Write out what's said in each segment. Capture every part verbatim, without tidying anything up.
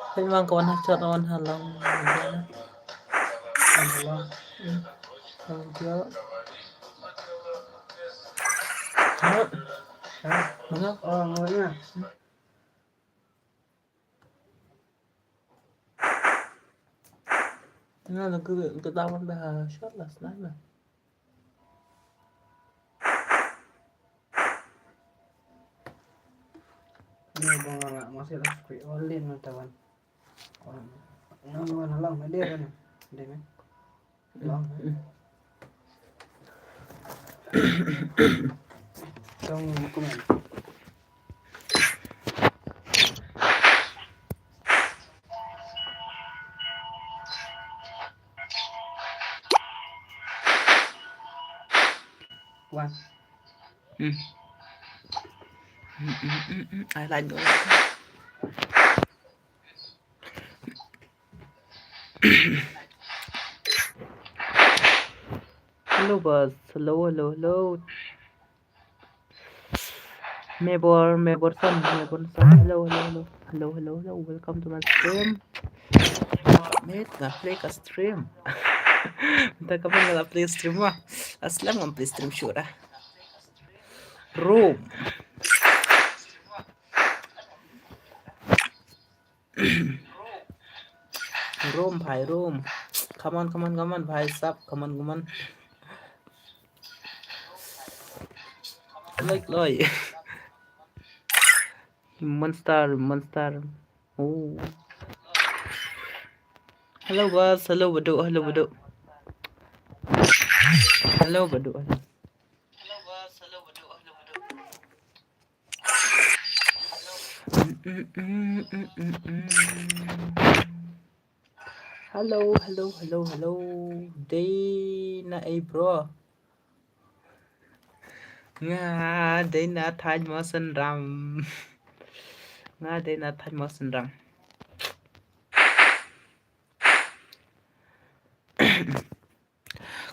Hei mang ka wan ha chat wan ha long. Wan ha long. Hmm. Wan ha chat. Ha? Ha? Mana? Oh, mana? Hmm. Nga la ka, ka dawan ba ha shot last night ba. Nga ba nga la masih la screen online na tawan. Nga wan lang ma dia kan. Dia kan. Long. Tong comment. One. Hmm. Hmm, hmm, hmm, hmm. I like those. Hello, boss. Hello, hello, hello. Mebor, Mebor son, Mebor son. Hello, hello, hello. Hello, hello, hello. Welcome to my stream. Mate, nga play ka stream. Mynta ka ban nga la play stream ma. Aslam ngam play stream shuh da. Room. Room, bhai, room. Come on, come on, come on, bhai sab. Come on, come on. Like, like. Monster, monster. Oh. Hello, boss. Hello, Badu. Hello, Badu. Hello, Badu. Hello. Hello, hello, hello, hello. Dei na ei, bro. Nga dei na thaiñ Mawsynram. Nga dei na thaiñ Mawsynram.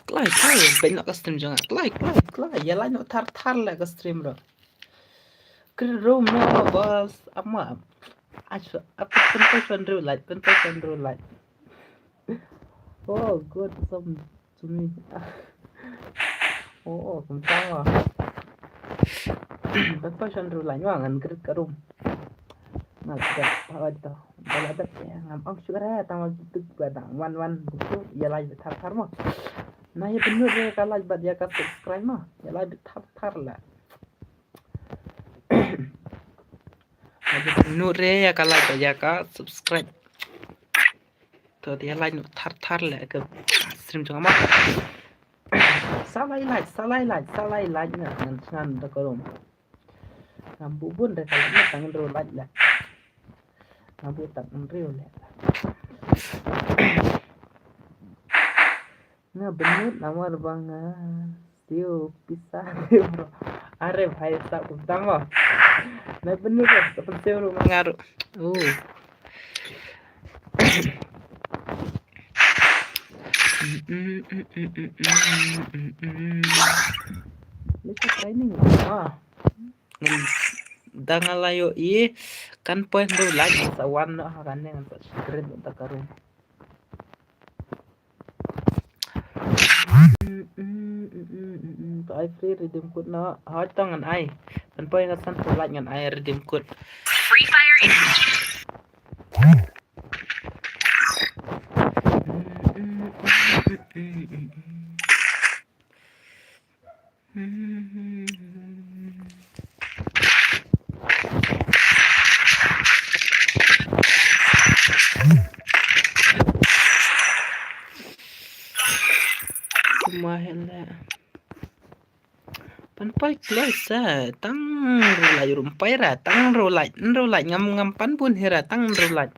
Kloi, kloi, pynlong ka stream jong nga. Kloi, kloi, kloi. Ïa like noh thar thar leh ka stream ruh. Kri room no, boss. Ama. Acho, apa pynpoi shan ru like, pynpoi shan ru like. Oh, good, some to me. Oh, oh, kumta ma. Pynpoi shan ru like, ngan kri ka room. Nga la dep, ba la dep, ba la dep, eh, ngam ong shuh re, tang ma ki tuk ba dang wan wan buku, ïa like bit thar thar mo. Na ïa pynlut re ïa ka like bad ïa ka subscribe mo, ïa like bit thar thar la. Na ïa pynlut re ïa ka like bad ïa ka subscribe. To ïa like noh thar thar la ka stream jong nga mo. Sa lai like, sa lai like, sa lai like na ngan sngewbha da ka room. Ngam buh bun re ka lak, tang hynriew lak leh. Ngam buh tang hynriew leh. Nga bynnud namar ba nga siew pisa, bro. Are bhai, sa kumta mo. Nga bynnud re, sa pynsiew ruh ma nga ruh. Oh. Misa training. Ah. Ngan da nga la ïohi kan poi hynriew like sa wan noh ha kane ngan sa shakri noh da ka room. To ai free redeem code noh. Hoi to ngan ai. Kan poi nga san poi like ngan ai redeem code. Free Fire Infinite. Kumba hynda. Pan poi kloi sa, tang hynriew lak ruh poi ra, tang hynriew lak, hynriew lak ngam, ngam pan bun hi ra, tang hynriew lak.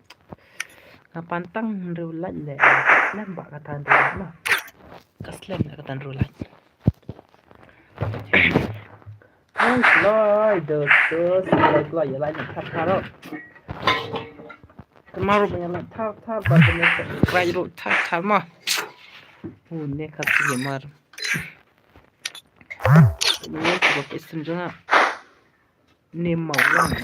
Nga pan tang hynriew lak leh. Slem ba kata hynriew lak ma. Ka slem ba kata hynriew lak. Kloi, kloi, dos, dos, kloi, kloi, ïa like thar thar ruh. Kumba ruh ïa like thar thar, ba ïa subscribe ruh thar thar ma. Une ka streamer. Une ka stream jong nga. Number one.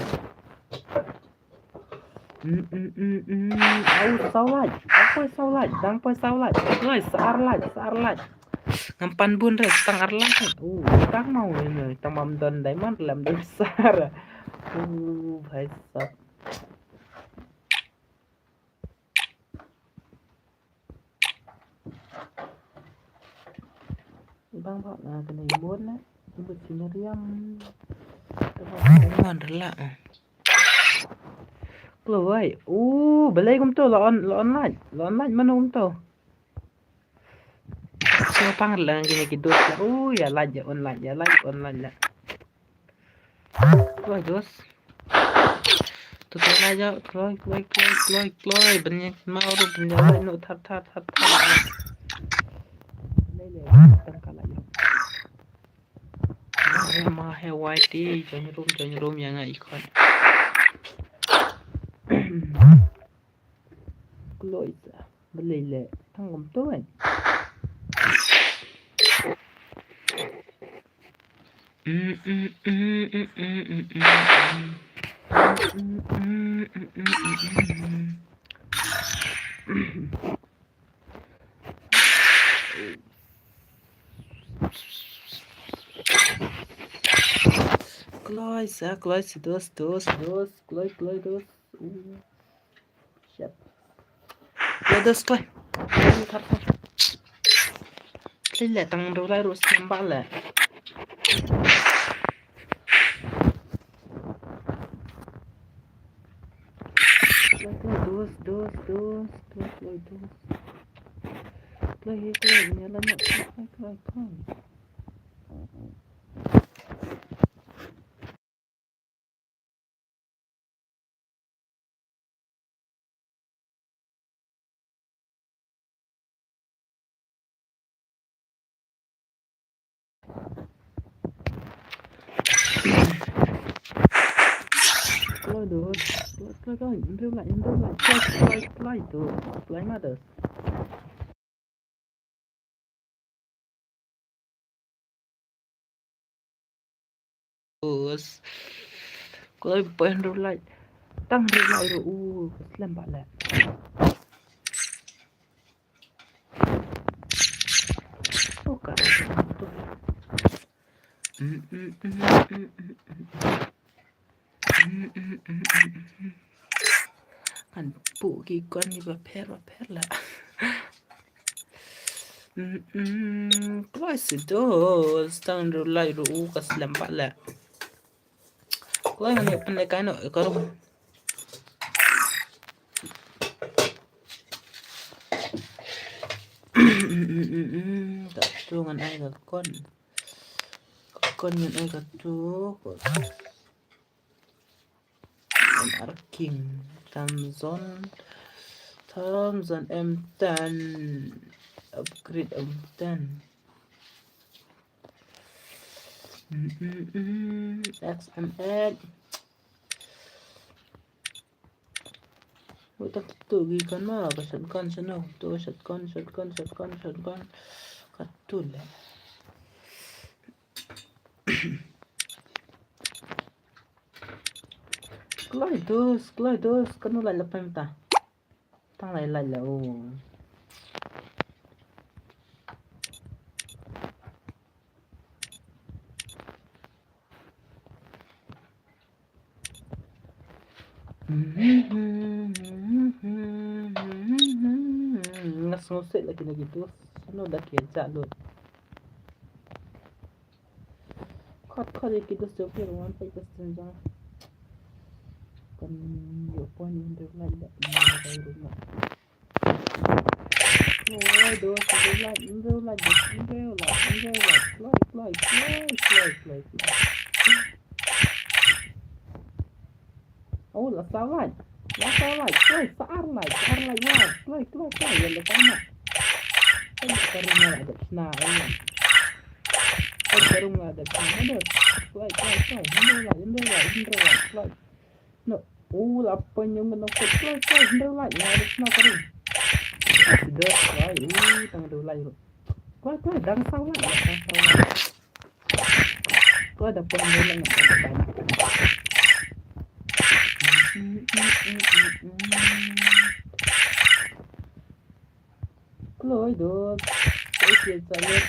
Mm, mm, mm, mm. Au, saw lait. Au, poi saw lait. Dang poi saw lait. Kloi, sa ar lait, sa ar lait. Ngam pan bun re, tang ar lait. Uh, tang mau ini. Tang mam don diamond, lam don sar. Uh, bhai sab. Bang bak na kena imun lah. Imun sini riam. Imun rela. Kloi. Uh, balei kumto la on, la on lait. La on lait mano kumto. So pang rela kena ki dos lah. Uh, ya lait ya on lait, ya lait on lait lah. Kloi dos. Tu kloi la ja, kloi, kloi, kloi, kloi, kloi. Ban ïa kynmaw ruh, ban ïa lait noh thar, thar, thar, thar. Lei lei, tang ka la ïa. Ma he, ma he, wai ti, join room, join room, ïa nga i khot. Kloi sa. Balei leh. Tang kumto kan. Kloi sa, kloi sa, dos, dos, dos, kloi, kloi, dos. Uh. Shit. Kloi dos kloi. Kloi thar thar. Kloi leh tang hynriew lai ruh snem ba leh. Kloi kloi dos dos dos dos kloi dos. Kloi kloi ïa la na kloi kloi kloi. Kloi dos, kloi, kloi, kloi, hynriew lai, hynriew lai, kloi, kloi, kloi dos, kloi ma dos. Dos. Kloi poi hynriew lai. Tang hynriew lai ruh u slem ba leh. Oka. Kan pu ki kon ni ba pher ba pher la. Kloi si dos tang hynriew lai ruh u ka slem ba leh. Kloi ngan ïa pynlehkai noh ïa ka ruh. Ka tu ngan ai ka kon. Ka kon ngan ai ka tu. Ngan ar king. Thousand. Thousand M ten. Upgrade M ten. X M X. Wei ta tu gi kan ma ba shotgun shano tu shotgun shotgun shotgun shotgun. Ka tu le. Kloi dos, kloi dos, kano lai la pem ta. Tang lai lai la o. Nga sngewsih la kine ki dos. Shano da ki ïa jah lut. Khot khot ïa ki dos jong phi ruh ngan peit ka sien jong. Kan ïoh point hynriew lai da ïa ka ruh ma. Kloi dos hynriew lai, hynriew lai, dos hynriew lai, hynriew lai, kloi, kloi, kloi, kloi, kloi, kloi. Oh, la saw lai. La saw lai. Kloi, sa ar lai. Sa ar lai. Wah, kloi, kloi, kloi. Ïa la tama. Kloi, ka rum la dep shna, eh. Kloi, ka rum la dep shna. Aduh. Kloi, kloi, kloi. Hynriew lai, hynriew lai, hynriew lai. Kloi. No. Oh, la pynïong no kloi, kloi, kloi. Hynriew lai. Ïa la dep shna ka rum. Sida kloi. Uh, tang hynriew lai ruh. Kloi, kloi, dang saw lai. Dang saw lai. Ko da pon dulu ngan pon. Kloi dos. Kloi, kloi, kloi.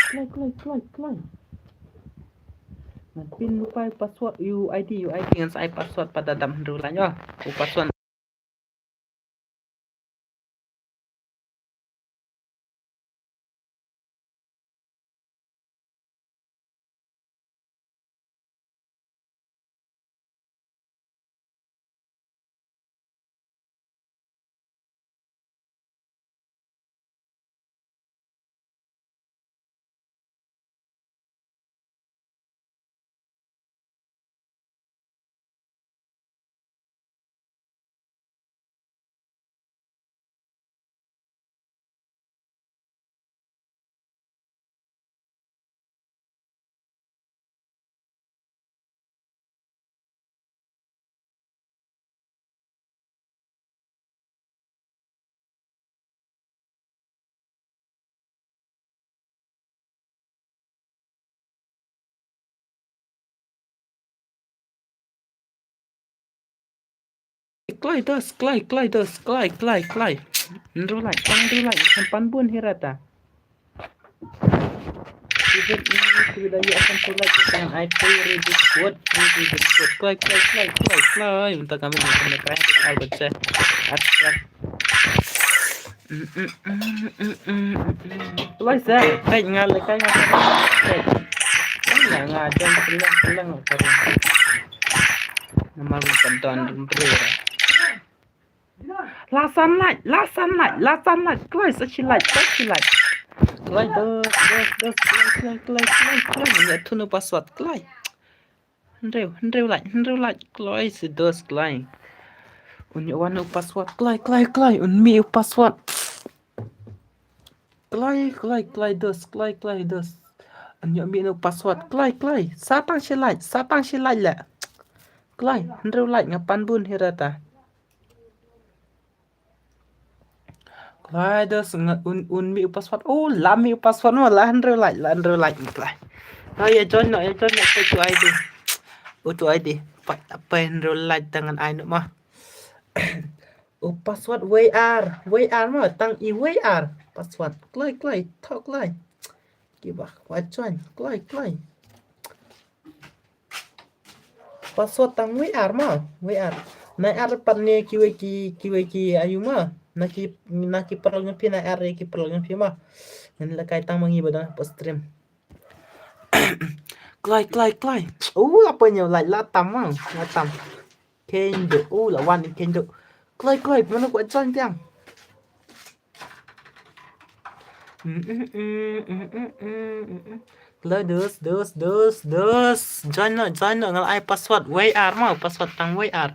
Kloi, kloi, kloi, kloi. Ngan pin lypa ïa u password, ïa u I D, ïa u I D ngan sa ai password pat da dap hynriew lait ïa u password. Kloi dos, kloi, kloi dos, kloi, kloi, kloi. Hynriew lait, hynriew lait, kan pan bun hi rata. Even if we don't get some to like, and I play really good, really good. Kloi, kloi, kloi, kloi, kloi. Mynta kami nak kena kai, ar baca. Ar, ar. Kloi sa, kai nga le kai nga. Kai nga nga jam kelang kelang kari. Namar bukan don beri. La san lait, la san lait, la san lait. Kloi sa shi lait, sa shi lait. Kloi dos, dos, dos, kloi, kloi, kloi, kloi, kloi. Ïa tu nu password kloi. Hynriew, hynriew lait, hynriew lait. Kloi sa dos kloi. Un ïoh wan u password. Kloi, kloi, kloi. Un mih u password. Kloi, kloi, kloi dos, kloi, kloi dos. Un ïoh mih u password. Kloi, kloi. Sa tang shi lait, sa tang shi lait la. Kloi, hynriew lait nga pan bun hi rata. Kloi dos nga un, un mih u password. Oh, la mih u password mo, la hynriew lait, la hynriew lait kloi. Oh, ïa join noh, ïa join noh, peit tu I D. Oh, tu I D. Pat, pat hynriew lait tang ngan ai noh mo. Oh, password W R, W R mo, tang i W R. Password, kloi, kloi, thok kloi. Kiba kwah join, kloi, kloi. Password tang W R mo, W R. Nai ar pat ne kiwei ki, kiwei ki ayu mo. Na ki, na ki paralok jong phi, nai ar ki paralok jong phi mo. Ngan lehkai tang ma ngi ba don ha stream. Kloi, kloi, kloi. Uh, la pynïoh lait, la tam mo, la tam. Kynduh, uh, la wan kynduh. Kloi, kloi, mano kwah join biang. Kloi dos, dos, dos, dos. Join noh, join noh, nga la ai password W R mo, password tang W R.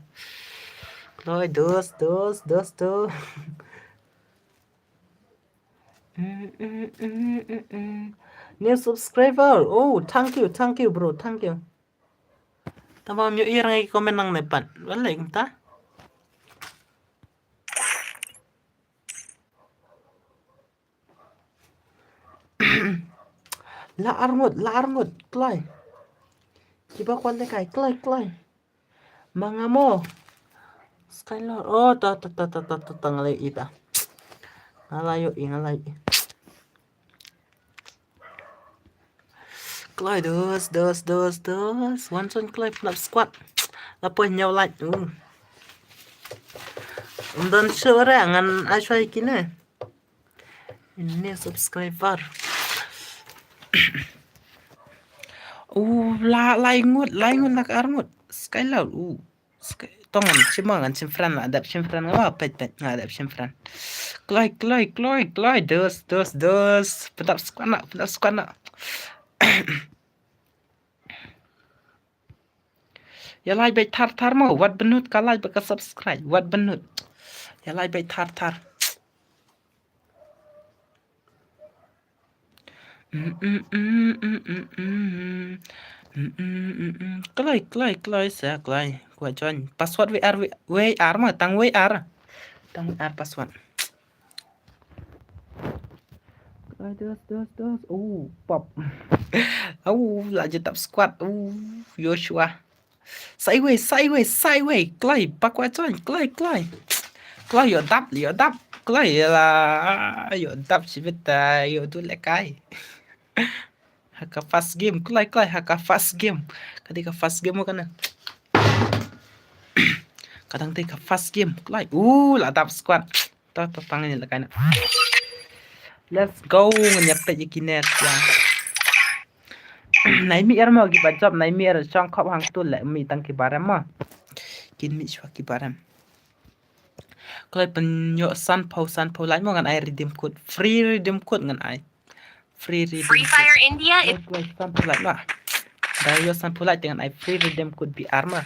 Kloi dos, dos, dos, dos. New subscriber. Oh, thank you, thank you, bro, thank you. Tang ba ym ïohi ïa nga ki comment nangne pat. Balei kumta? La arngut, la arngut, kloi. Kiba kwah lehkai, kloi, kloi. Ma nga mo. Skylord. Oh, ta, ta, ta, nga la ïohi ta. Nga la ïohi, nga la ïohi. Kloi dos, dos, dos, dos. Wan san kloi pynap squad. La poi hynñiew lait. Uh. Ym don shuh re ngan ai shuwa ïa kine. New subscriber. Uh, la, lai ngut, lai ngut na ka ar ngut. Skylord. Uh. Sk-, to ngan shim mo, ngan shim friend, la dep shim friend nga ba peit peit, nga dep shim friend. Kloi, kloi, kloi, kloi, dos, dos, dos. Pynap squad noh, pynap squad noh. Ïa like beit thar thar mo, wat bynnud ka like bad ka subscribe, wat bynnud. Ïa like beit thar thar. Kloi, kloi, kloi, sa kloi. Kwah join. Password W R, W R mo, tang W R. Tang W R password. Ai, dos, dos, dos. Oh, pop. Oh, la jatap squad. Oh, Joshua. Sideways, sideways, sideways. Kloi, backward join. Kloi, kloi. Kloi, ïoh dap, ïoh dap. Kloi, la. Ïoh dap, shibit, ah, ïoh du lekai. Ha ka first game, kloi, kloi, ha ka first game. Ka dei ka first game mo kane. Ka dang dei ka first game, kloi. Uh, la dap squad. To, to, tang ni la kai na. Let's go, ngan ïa peit ïa ki next ya. Nai mi er mo ki ba jop, nai mi er chong khop hang tu le mi tang ki barem mo. Kin mi shwa ki barem. Kloi pynïoh san phew, san phew like mo ngan ai redeem code. Free redeem code ngan ai. Free redeem Free Fire code. India. Kloi, kloi, san phew like mo. Da ïoh san phew like te ngan ai free redeem code B R mo.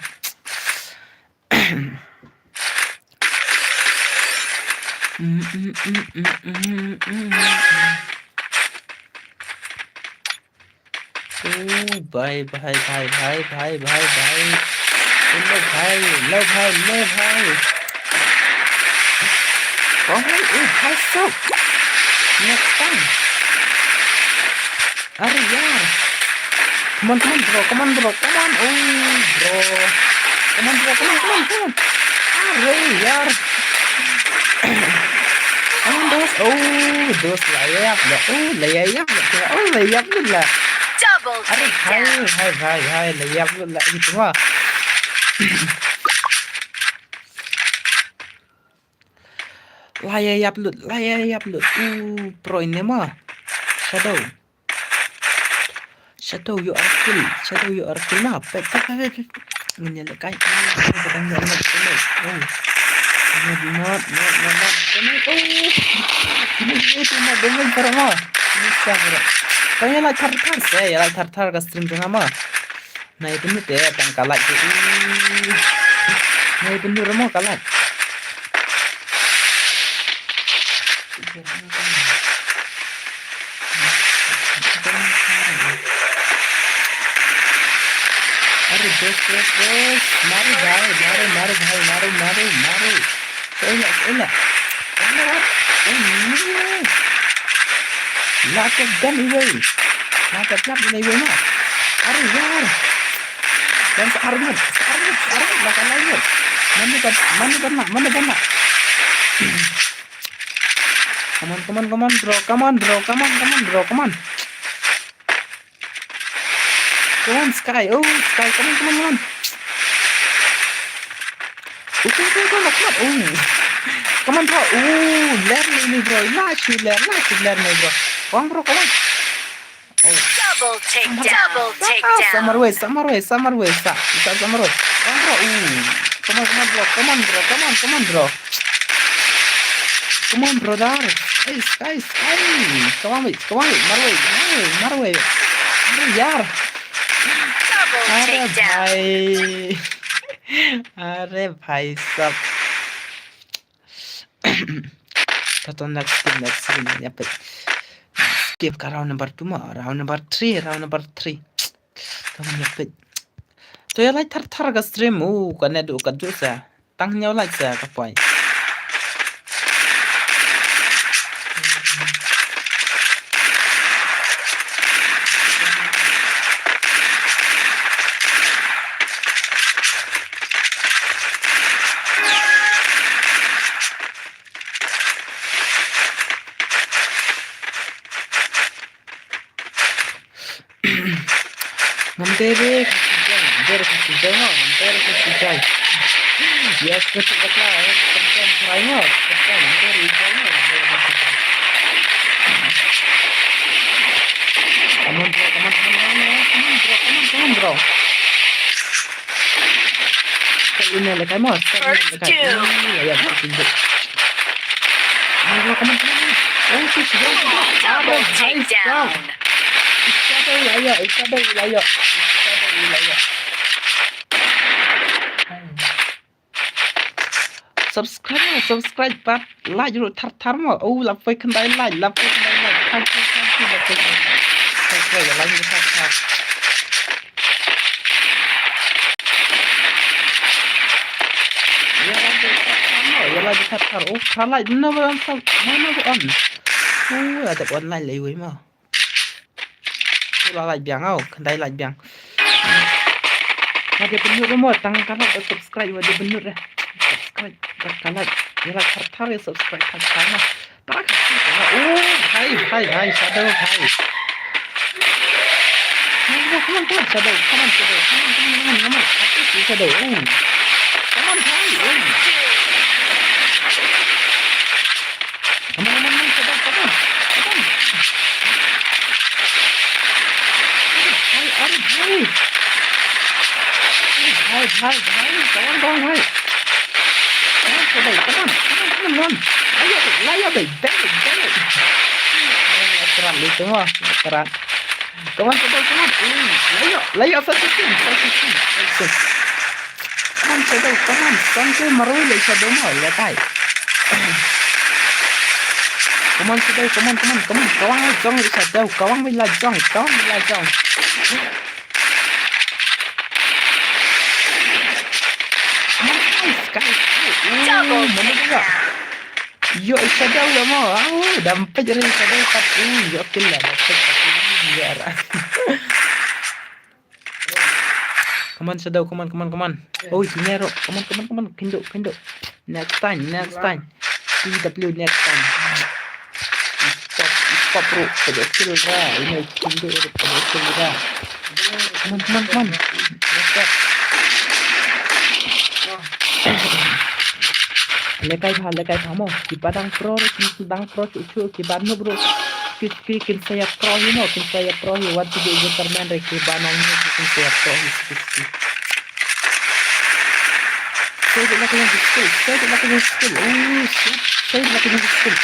Oh, bhai, bhai, bhai. Hello, bhai. Hello, bhai. Hello, bhai. Oh, bhai, eh, bhai, stop. Next time. Are yaar. Come on, come on, bro. Come on, bro. Come on. Oh, bro. Come on, bro. Come on, come on, come on. Are yaar. Come on, dos. Oh, dos, la ïap la. Oh, la ïap la. Oh, la ïap la. Double takedown. Are bhai, bhai, bhai, bhai, la ïap la. Gitu mah. La ïap lut, la ïap lut. U pro ine ma. Shadow. Shadow ïoh arkill, Shadow ïoh arkill ma. Pek, pek, pek, pek. Ngin ïa lehkai. Oh, kadang ïoh mat, mat. Oh. Mat, mat, mat, mat, mat. Oh. Ini, ini tu mat dengan para ma. Ini siapa, bro? Kau ïa la thar thar, saya ïa la thar thar ka stream tu nama. Nai pynlut te tang ka like te. Nai pynlut mo ka like. Are, bos, bos, bos. Maru bhai, maru, maru bhai, maru, maru, maru. Sila, sila. Sila, what? Oh, no. Lap gun iwei. Lap, lap, lap iwei na. Are yaar. Dan sa arngut, sa arngut, sa arngut, la ka laingut. Mane ban, mane ban na, mane ban na. Come on, come on, come on, bro. Come on, bro. Come on, come on, bro. Come on. Come on, Sky. Oh, Sky. Come on, come on, come on. Oh, come on, come on, come on, come on. Oh. Come on, bro. Oh, ler ni, ni, bro. La shu ler, la shu ler ni, bro. Come on, bro, come on. Oh. Double take down. Double take down. Sa marwei, sa marwei, sa marwei, sa. Sa, sa marwei. Come on, bro. Oh. Come on, come on, bro. Come on, bro. Come on, come on, bro. Come on, brother. Hey, Sky, Sky. Come on, wait, come on, wait. Marwei, marwei, marwei. Marwei, yaar. Double takedown. Are bhai. Are bhai sab. Tato next game, next game. Ïa peit. Skip ka round number two ma, round number three, round number three. Tang ïa peit. To ïa like thar thar ka stream. Oh, ka net u ka ju sa. Tang ïa like sa ka poi. Ngam dei re ka sijai, ngam dei re ka sijai, ngam dei re ka sijai. Yes, betul, betul. Betul, try mo. Betul, ngam dei re ka sijai, ngam dei re ka sijai. Come on, bro, come on, come on, come on, come on, bro, come on, come on, bro. First kill. Come on, come on, come on. Oh, she's going to double takedown. It's double, yeah, yeah, it's double, yeah, yeah. It's double, yeah, yeah. Subscribe, subscribe, pat like ruh thar thar mo. Oh, la poi khyndai like, la poi khyndai like. Thank you, thank you, la poi khyndai like. Subscribe, like ruh thar thar. Ïa la jong thar thar mo, ïa la jong thar thar. Oh, thar like, no, no, no, no, no, no. Uh, la dep online la iwei mo. Te la lait biang, oh, khyndai lait biang. Wat ïa pynlut mo, tang ka like, subscribe, wat ïa pynlut re. Subscribe, wat ka like. Ïa like thar thar, ïa subscribe thar thar mo. Para ka, oh, bhai, bhai, bhai, Shadow, bhai. Come on, come on, come on, Shadow. Come on, Shadow. Come on, come on, come on, come on. Shadow, oh. Come on, bhai, oh. Come on, come on, come on, Shadow, come on. Come on. Bhai, are bhai. Bhai, bhai, bhai. Come on, come on, bhai. Come on, Shadow, come on. Come on, come on, come on. Laya, laya, laya. Bang, bang. Come on, Shadow, come on. Ooh, laya, laya, sa shisien, sa shisien, sa shisien. Come on, Shadow, come on. Song ke marwei le Shadow mo, le tai. Come on, Shadow, come on, come on, come on. Kawang le jong le Shadow, kawang le jong, kawang le jong. Come on, guys, guys. Ooh, mana dia? Yo, Shadow le mo. Au, dampet jari Shadow kat. Ooh, yo kill lah, dampet kat. Ooh, ya ra. Come on, Shadow, come on, come on, come on. Oh, sini ro. Come on, come on, come on. Kindo, kindo. Next time, next time. T W next time. Stop, stop, bro. Pada kill ra. Ini kindo, pada kill ra. Come on, come on, come on. Next time. Lekai bha, lekai bha mo. Kiba dang pro re, kiba dang pro chu chu, kiba noob bro. Ki, ki, kin sa ïa pro hi mo, kin sa ïa pro hi. Wat ju ju termen re, kiba nang noob, kin sa ïa pro hi, ski, ski. Save it like a skill, save it like a skill. Oh, shit. Save it like a skill.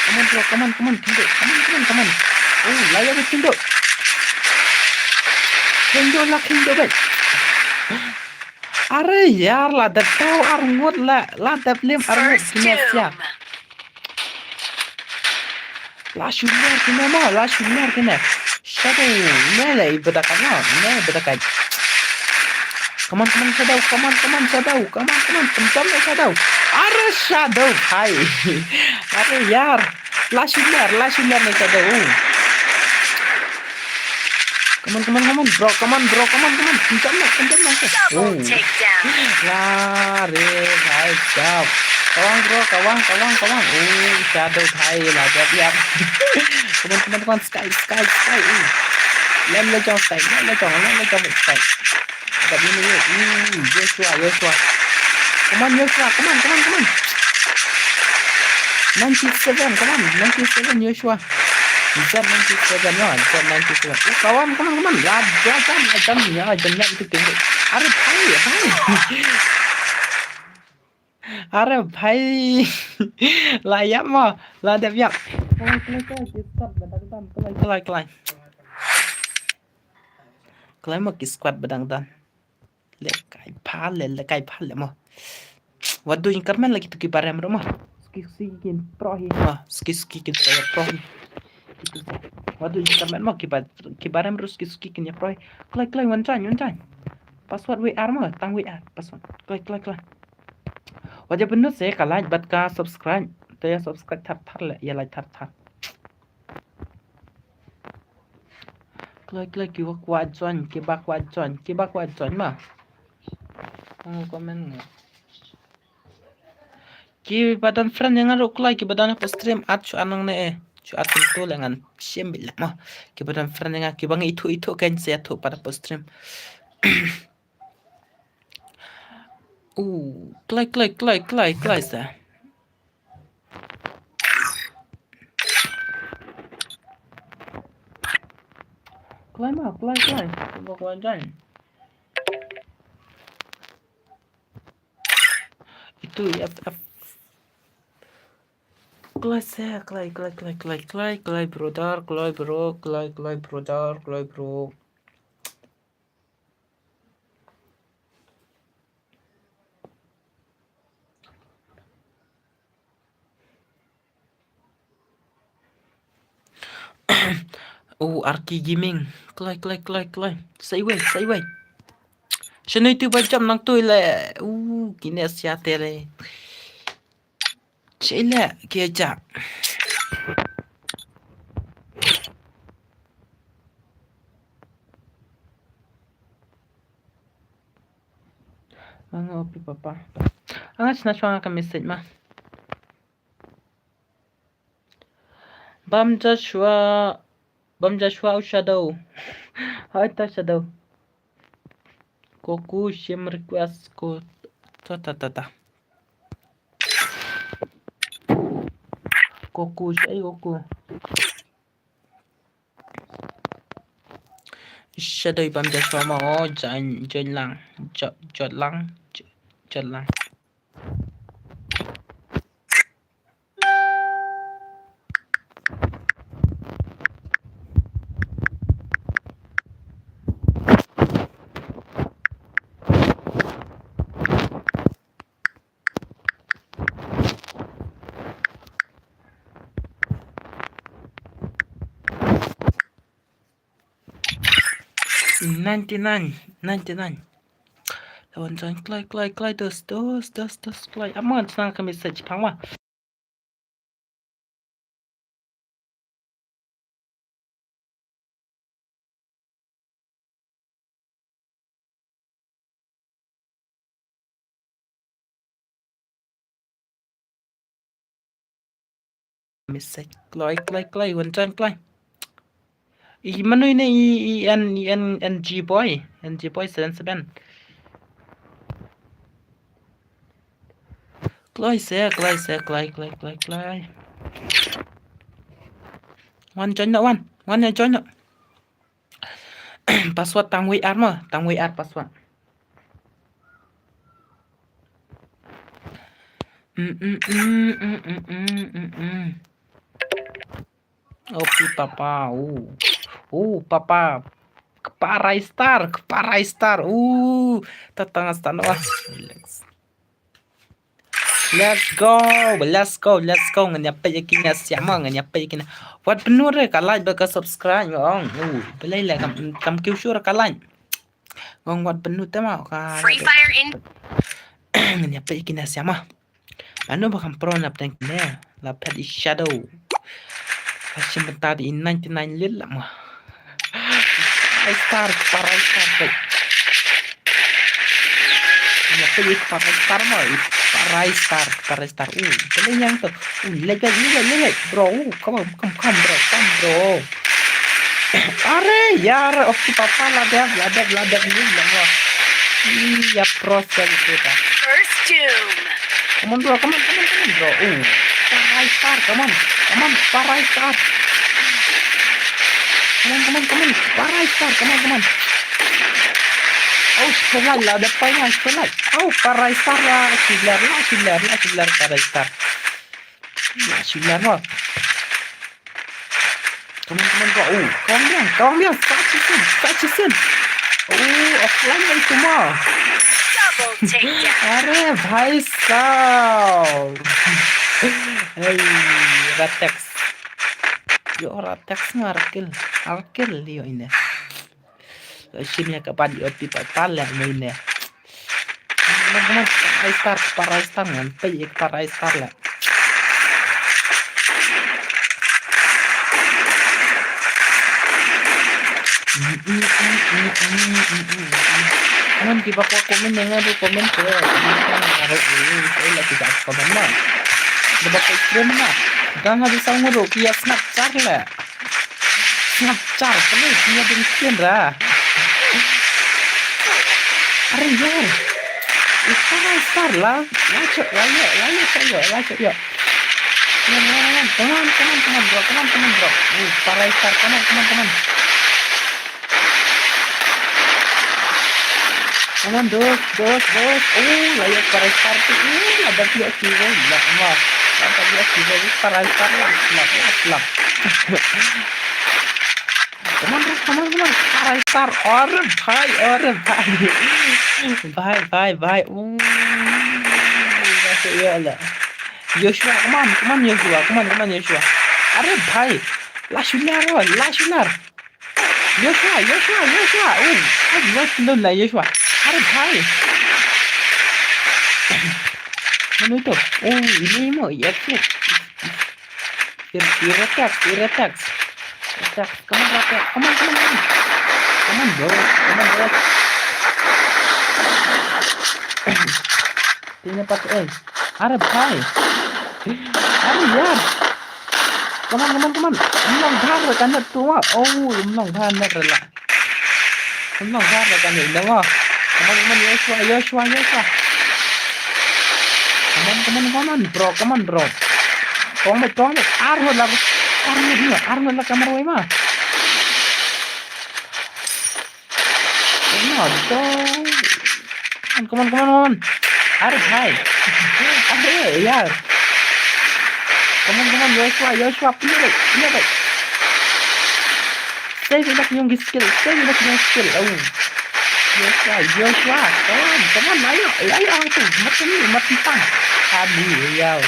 Come on, bro, come on, come on, kindo. Come on, come on, come on. Oh, laya bad kindo. Kindo la kindo bad. Are yaar, la dep tau ar ngut la, la dep lem ar ngut. First kine kill. Siap. La shu ler kine mo, la shu ler kine. Shadow, ne le i bada ka mo, ne i bada ka. Come on, come on, Shadow, come on, come on, Shadow, come on, come on, come on, Shadow. Are Shadow, bhai. Are yaar, la shu ler, la shu ler ne Shadow. Come on, come on, come on, bro. Come on, bro. Come on, come on. Kencang nak, kencang nak. Double takedown. Lari, bhai, siap. Kawang, bro. Kawang, kawang, kawang. Oh, Shadow, bhai, la jab, jab. Come on, come on, come on. Sky, sky, sky. Oh. Lem le jong, sky. Lem le jong, lem le jong, sky. Kat ini, yo. Hmm, Joshua, Joshua. Come on, Joshua. Come on, come on, come on. Ninety-seven, come on. Ninety-seven, Joshua. Z ninety-seven, no, Z ninety-seven. Oh, come on, come on, come on. La, la, la, la, la, la, la, la, la, la. Are, bhai, bhai. Are, bhai. La, ïap mo. La, dep ïap. Kloi, kloi, kloi, kloi, kloi, kloi. Kloi mo ki squad ba dang don. Lekai pha le, lekai pha le mo. Wat duh jingkyrmen la kitu ki barem ruh mo. Suki suki kin pro hi mo. Suki suki kin sa ïa pro hi. Wat duh jingkyrmen mo ki ba, ki barem ruh suki suki kin ïa pro hi. Kloi kloi wan join, wan join. Password W R mo, tang W R password. Kloi kloi kloi. Wat ïa pynlut se ka like bad ka subscribe. Te ïa subscribe thar thar le, ïa like thar thar. Kloi kloi kiba kwah join, kiba kwah join, kiba kwah join ma. Ang comment nga. Kiba don friend ïa nga ruh kloi, kiba don ha stream at shu ar nangne eh. Shu ar kumto le ngan shim bit leh ma. Kiba don friend ïa nga, kiba nga ithuh ithuh kan sa ïathuh pat ha stream. Uh, kloi kloi kloi kloi kloi sa. Kloi ma, kloi kloi. Kloi kloi kloi. Itu ya, ya. Kloi se, kloi kloi kloi kloi kloi kloi brother, kloi bro, kloi kloi brother, kloi bro. Oh, Arki Gaming. Kloi, kloi, kloi, kloi. Sa iwei, sa iwei. Shano itu ba jam nangtu le. Uh, kine sia tere. Chile, kia ja. Nga nga opi papa. Nga shna shwa nga ka message ma. Bam Joshua, Bam Joshua u Shadow. Hai ta Shadow. Koku shim request ko ta ta ta ta. Koku ai Koku. Shadow Bam Joshua mo, join, join lang, jo-, jot lang, jo-, jot lang. Ninety nine, ninety nine. Lawan jan klai, klai, klai, dos, dos, dos, dos, klai. Aman snang ka message pang wa. Message kloi, kloi, kloi, wan jan kloi. I mano ine i, i N, i N, N G boy, N G boy seven seven. Kloi se, kloi se, kloi, kloi, kloi, kloi. Wan join no, wan. Wan ya join no. Password tang wei ar mo, tang wei ar password. Mm, mm, mm, mm, mm, mm, mm, mm. Oh, pi papa, oh. Oh, papa. Kparai star, kparai star. Uh, tatang stan wah. Relax. Let's go, let's go, let's go. Ngan ïa peit ïa kine siama, ngan ïa peit ïa kine. Wat pynlut re ka like bad ka subscribe ong. Uh, balei le kam, kam kiew shuh ka like. Ngong wat pynlut te ma ka Free Fire in. Ngan ïa peit ïa kine siama. Mano ba kham pro na pdeng kine. La phet i Shadow. Ka shim bynta da i ninety nine lit la ma. Parai star, parai star, peit. Ïa peit i parai star ma, i parai star, parai star. Uh, balei ïa to. Uh, leit, leit, leit, leit, leit, bro. Uh, come on, come, come, bro, come, bro. Are, yar, oki papa, la dep, la dep, la dep, ni, la dep. Ih, ya pros ya gitu ta. First doom. Come on, bro, come on, come on, come on, bro. Uh, parai star, come on, come on, parai star. Come on, come on, come on, parai star, come on, come on. Oh, star, la dep, parai star. Oh, parai star, la, shilar, la, shilar, la, shilar, parai star. La, shilar, la. Come on, come on, bro. Oh, come on, come on, bro. Such a sin, such a sin. Oh, offline na itu ma. Double takedown. Are, bhai sahab. Hey, Ratex. Yo, Ratex nga Arkil. Arkil, yo ine. Shim ïa ka ban ïoh pi pat pal ïa mo ine. Come on, come on, parai star, parai star, ngan peit ïa ka parai star la. Come on, kiba kwah comment ïa nga ruh comment te. Comment ïa nga ruh, eh, eh, la ki da comment ma. Da ba ka stream ma. Da nga di sa ngu ruh ki ïa snap char la. Snap char, pynlong ïa ding skin ra. Are yar. Ih, parai star la. La chok, la yo, la yo, la yo, la chok yo. Come on, come on, come on, bro. Come on, come on, bro. Ih, parai star, come on, come on, come on. Come on, dos, dos, dos. Oh, la yo parai star tu. Oh, la dap yo kiwei. La ma. La dap yo kiwei. Parai star la. La, la, la. Come on, bro, come on, come on. Parai star. Are bhai, are bhai. Bhai, bhai, bhai. Ooh, masuk ya Allah. Joshua, come on, come on, Joshua. Come on, come on, Joshua. Are bhai. La shular, la shular. Joshua, Joshua, Joshua. Oh, ai, Joshua, la Joshua. Are bhai. Mano ito? Oh, ini mo, ya, ya. Ir-, Iratex, Iratex. Iratex, come on, Iratex. Come on, come on, come on. Come on, bro. Come on, bro. Sini pat, eh. Are bhai. Are yaar. Come on, come on, come on. Ym long bha re ka net tu ma. Oh, ym long bha net re la. Ym long bha re ka net ma. Come on, come on, Joshua, Joshua, Joshua. Come on, come on, come on, bro, come on, bro. Kong bait, kong bait. Ar ho la, ar ho la, ar ho la kamar wai ma. Come on, come on, come on, come on. Are bhai. Are yaar. Come on, come on, Joshua, Joshua, pynlait, pynlait. Save ïa la ki skill, save ïa la ki skill. Oh. Joshua, Joshua, come on, come on, la ïoh, la ïoh hangtu. Mat ni, mat ni pang. Aduh, yaw.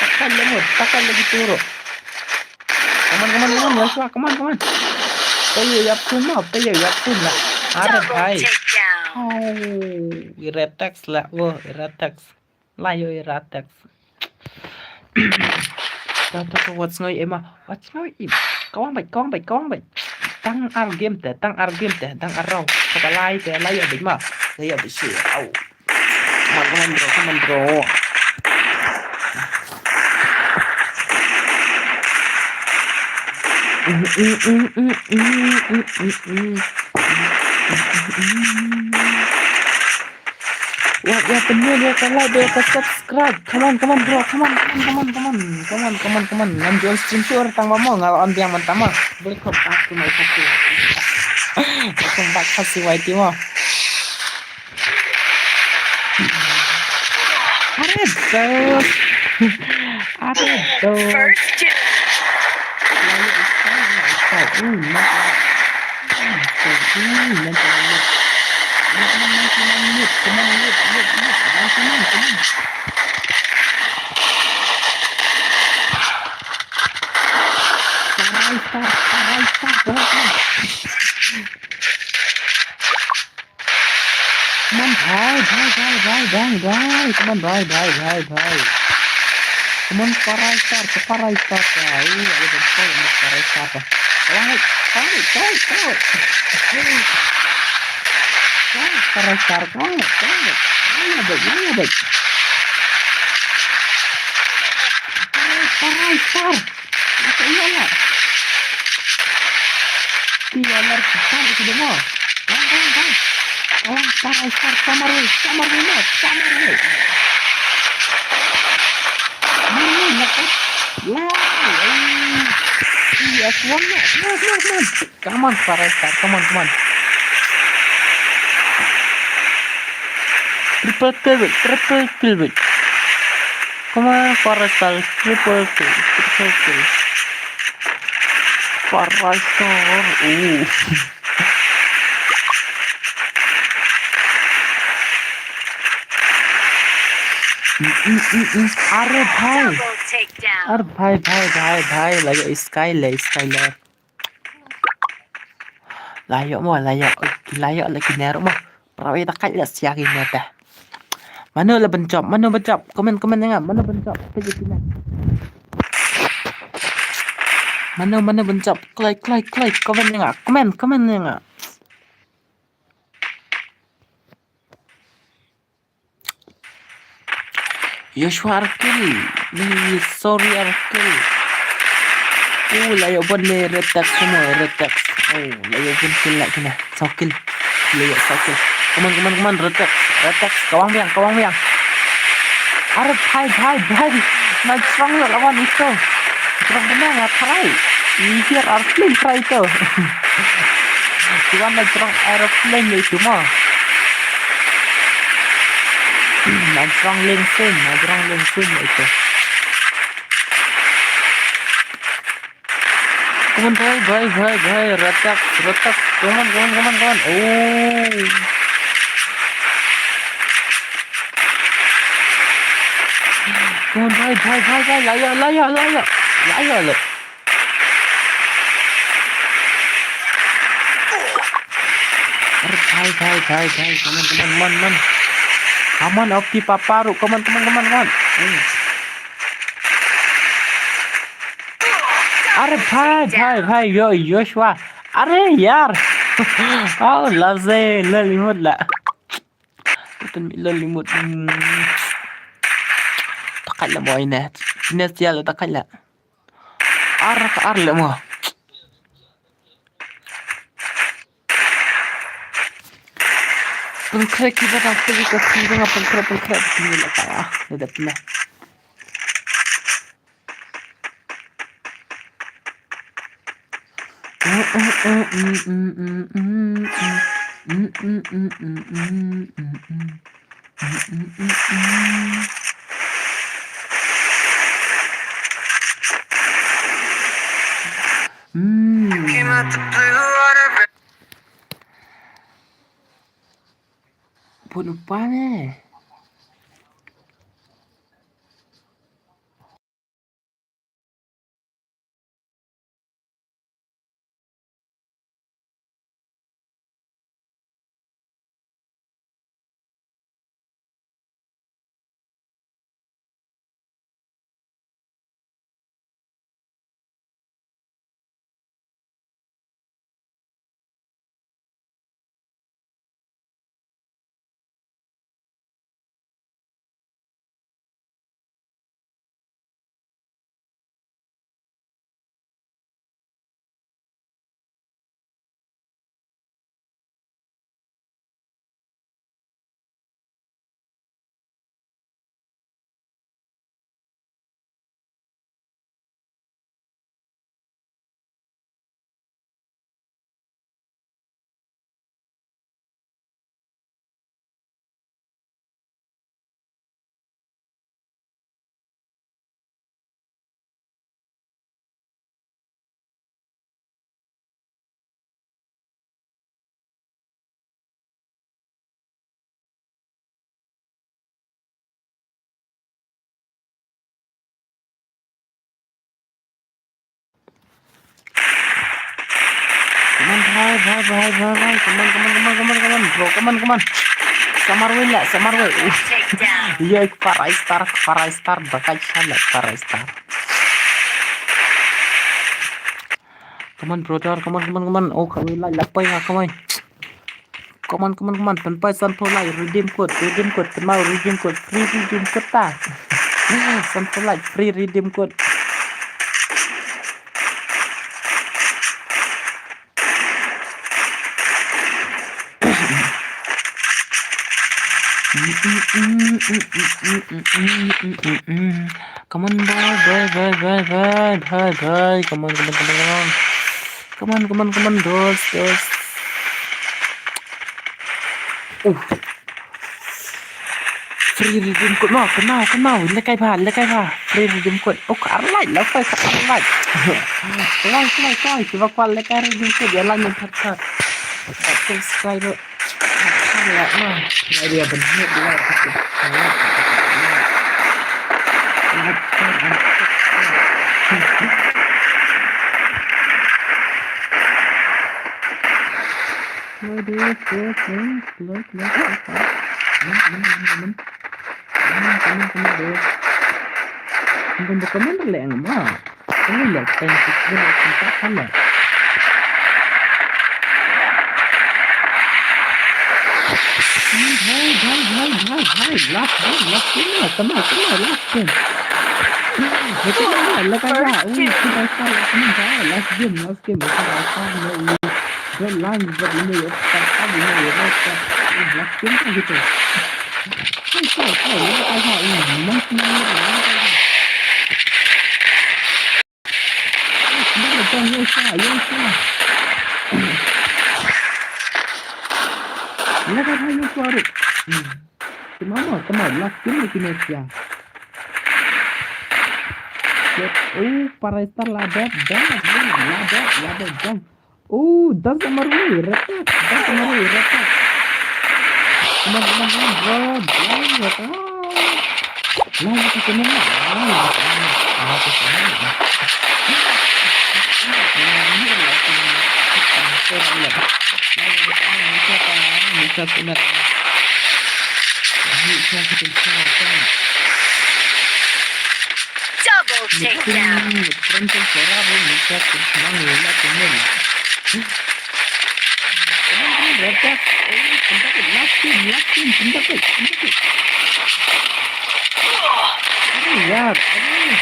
Takal le mut, takal le gitu. Come on, come on, come on, Joshua, come on, come on. Pei ïa pun ma, pei ïa pun la. Are bhai. Oh, ira text la, wo, ira text. La ïoh ira text. Ta ta ta, what's going on ma? What's going on? Kawang bait, kawang bait, kawang bait. Tang ar game te, tang ar game te, tang ar round. Kaba lai te, la ïoh bait ma. La ïoh bait shi. Au. Come on, come on, bro, come on, bro. Wat ïa pynmih ïa ka like, ïa ka subscribe. Come on, come on, bro. Come on, come on, come on, come on. Come on, come on, come on. Ngam ju stream shuh tang ba mo, nga on biang mynta mo. Welcome back to my channel. Welcome back, Khasi Y T mo. Are to. Are to. First kill. Come on, bhai, bhai, bhai. Come on, bhai, bhai, bhai, bhai. Come on, Parai Star, Parai Star. Ooh, ada betul, ini Parai Star. Come on, come on, come on, come on. Come on, Parai Star, come on, come on. Ini ada, ini ada. Come on, Parai Star. Masuk iyalah. Iya, lar, kita itu dengar. Bang, bang, bang. Oh, Parai Star, samar wei, samar wei, Mat, samar wei. Samar wei, Mat, eh. Wow, eh. Iya, come on, Mat, Mat, Mat, Mat. Come on, Parai Star, come on, come on. Triple kill, Mat, triple kill, Mat. Come on, Parai Star, triple kill, triple kill. Parai Star, ooh. Are bhai. Double takedown. Are bhai, bhai, bhai, bhai. La ïoh Sky le, Sky le. La ïoh mo, la ïoh. La ïoh la ki ner mo. Para wi ta kai la sia ki ner ta. Mano la ban jump, mano ban jump. Comment, comment ïa nga, mano ban jump. Page ïa nga. Mano, mano ban jump. Kloi, kloi, kloi. Comment ïa nga, comment, comment ïa nga. Joshua ar kill. Ni, sorry, ar kill. Oh, la ïoh bun le Red Tax semua, Red Tax. Oh, la ïoh bun kill la kena. Saw kill. La ïoh saw kill. Come on, come on, come on, Red Tax. Red Tax, kawang biang, kawang biang. Are bhai, bhai, bhai. Na jrong la lawan itu. Jrong kena nga try. Ni hiar ar kill try itu. Tuan na jrong aeroplane itu mah. Na jrong lengsun, na jrong lengsun itu. Come on, bhai, bhai, bhai, bhai, Red Tax, Red Tax. Come on, come on, come on, come on. Oh. Come on, bhai, bhai, bhai, bhai. La ïoh, la ïoh, la ïoh. La ïoh, la. Are bhai, bhai, bhai, bhai. Come on, come on, come on, come on. Come on, Opti Papa ruh. Come on, come on, come on, come on. Hmm. Are bhai, bhai, bhai, yo, Joshua. Are yaar. Oh, la se, la limut la. Tun mi lol limut. Hmm. Takat la boy ne. Ne sial takat la. Ar ka ar le mo. Pengkrek kita tak pergi ke sini dengan pengkrek pengkrek sini lah kaya. Dia dah pernah. Pun upah ne. Come on, bhai, bhai, bhai, bhai, bhai. Come on, come on, come on, come on, come on, bro. Come on, come on. Samar wei la, samar wei. Ye, ek Farai Star, Farai Star, bakai shala, Farai Star. Come on, brother. Come on, come on, come on. Oh, kami lai lapai nga, come on. Come on, come on, come on. Pynpai sanphew lai, redeem code, redeem code. Kynmaw, redeem code, free redeem code ta. Sanphew lai, free redeem code. Come on, boy, boy, boy, boy, boy, boy, boy. Come on, come on, come on, come on. Come on, come on, come on, girls, girls. Uh. Free redeem code mo, kynmaw, kynmaw, lekai bha, lekai bha. Free redeem code. Oh, ka ar light, la kai ka ar light. Kloi, kloi, kloi, kiba kwah lekai redeem code, ïa like noh phat phat. Subscribe. Phat phat ïa, ah. Ïa, ïa, ban hit like. Like, share, and subscribe. Hello, dear, dear friends. Hello, hello, hello, hello. Hello, hello, hello, hello. Hello, hello, hello, hello. Hello, hello, hello, hello. Hello, hello, hello, hello. Hello, hello, hello, hello, hello. Last game, last game, last game, last game, last game. Last game, last game. Last game, last game. Last game, last game. Last game, last game. Last game, last game. Last game, last game. Oh, Farai Star la dep, dep, la dep, la dep, dep. Oh, dance sama Rui, retak, dance sama Rui, retak. Come on, come on, come on, bro, bro, retak. Lah, kita kena nak. Ah, kita kena nak. Bisa kena. Bisa kena. Double takedown. Last game, last game, pynda peit, pynda peit. Aduh, yaar, aduh.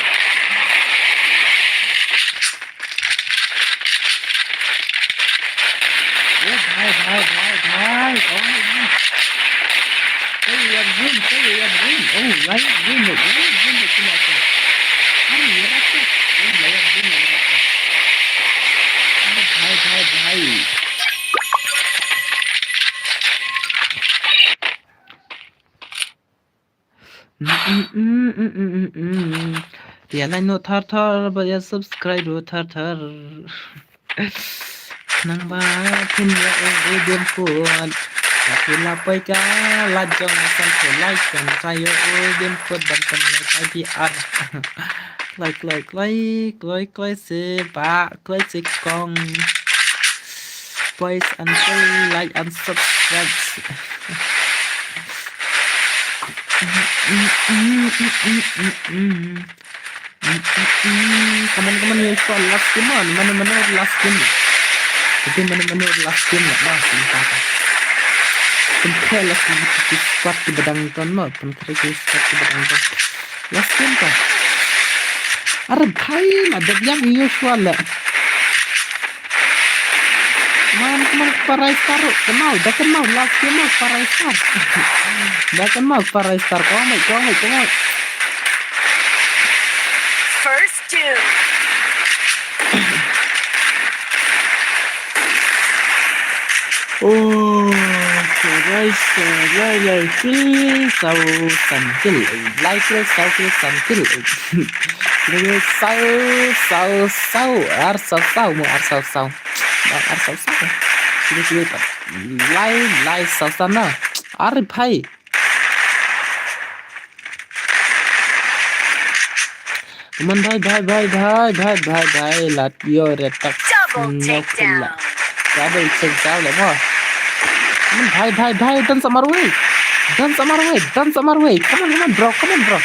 Oh, bhai, bhai, bhai, bhai, kawang, kawang. Kawang, kawang, kawang. Oh, lai, kawang, kawang, kawang, kawang. Aduh, yaar, aduh. Oh, lai, kawang, kawang. Aduh, bhai, bhai, bhai. Ïa like noh thar thar, bad ïa subscribe ruh thar thar. Nang ba phin ïa u, u Diemphuid. Ba phin la poi ka la jong san ko like kan sa ïa u Diemphuid ban pynlait ai pi ar. Like, like, like, like, like, se ba, like, se kong. Please and share, like and subscribe. Come on, come on, you saw last game on. Mano, mano, last game. Itu mano, mano, last game lah. Nah, sini kata. Pynkhrai last game, kita squad kita badang ton mo. Pynkhrai kita squad kita badang ton. Last game ka. Arre bhai, la dep ïam ïa u Shwa la. Come on, come on, Parai Star ruh. Kynmaw, da kynmaw, last game ruh, Parai Star. Da kynmaw, Parai Star. Come on, come on, come on. First two. Oh, Parai Star, lai, lai kill, saw san kill. Lai kill, saw kill, san kill. Lai saw, saw, saw. Ar saw, saw, mo ar saw, saw. Mo ar saw, saw. Sini, sini, pat. Lai, lai saw san na. Ar bhai. Come on, bhai, bhai, bhai. Lad ïoh re tak. Double takedown. Double takedown le mo. Come on, bhai, bhai, bhai. Dance on my way. Dance on my way. Dance on my way. Come on, come on, bro. Come on, bro.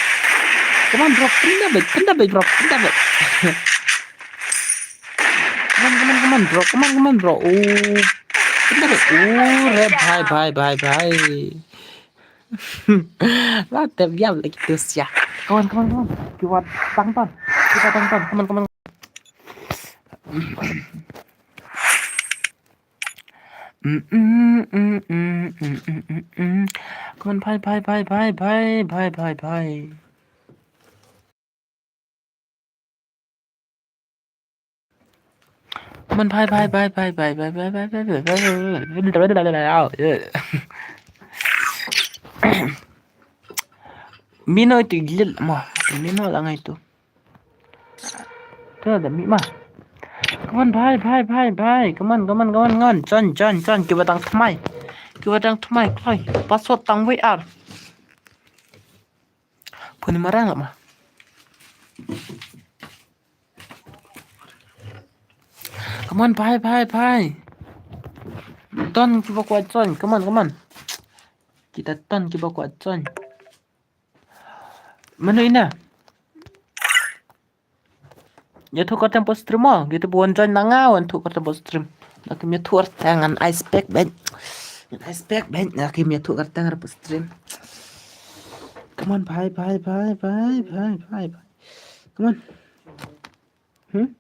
Come on, bro. Pynda beit, pynda beit, bro. Pynda beit. Come on, come on, come on, bro. Come on, come on, bro. Oh. Pynda beit. Oh, re bhai, bhai, bhai, bhai. La tep ïam la kitu sia. Come on, come on, come on. Kiwa dang ton. Kiwa dang ton. Come on, come on. Mm, mm, mm. Come on, bhai, bhai, bhai. Come on, bhai, bhai, bhai. Mino itu gilil ma. Mino la ngai tu. Tu ada mi ma. Come on, bhai, bhai, bhai, bhai. Come on, come on, come on, come on. Join, join, join. Kiwa dang thymmai. Kiwa dang thymmai, kloi. Password tang wei ar. Puni marang ma. Come on, bhai, bhai, bhai. Don kiwa kwah join. Come on, come on. Kita don kiwa kwah join. Mano ina? Ïathuh kyrteng post stream mo. Kita buan join na nga wan thuh kyrteng post stream. Na kim ïathuh kyrteng ngan ai spek ben. Ngan ai spek ben. Na kim ïathuh kyrteng post stream. Come on, bhai, bhai, bhai. Come on. Hmm?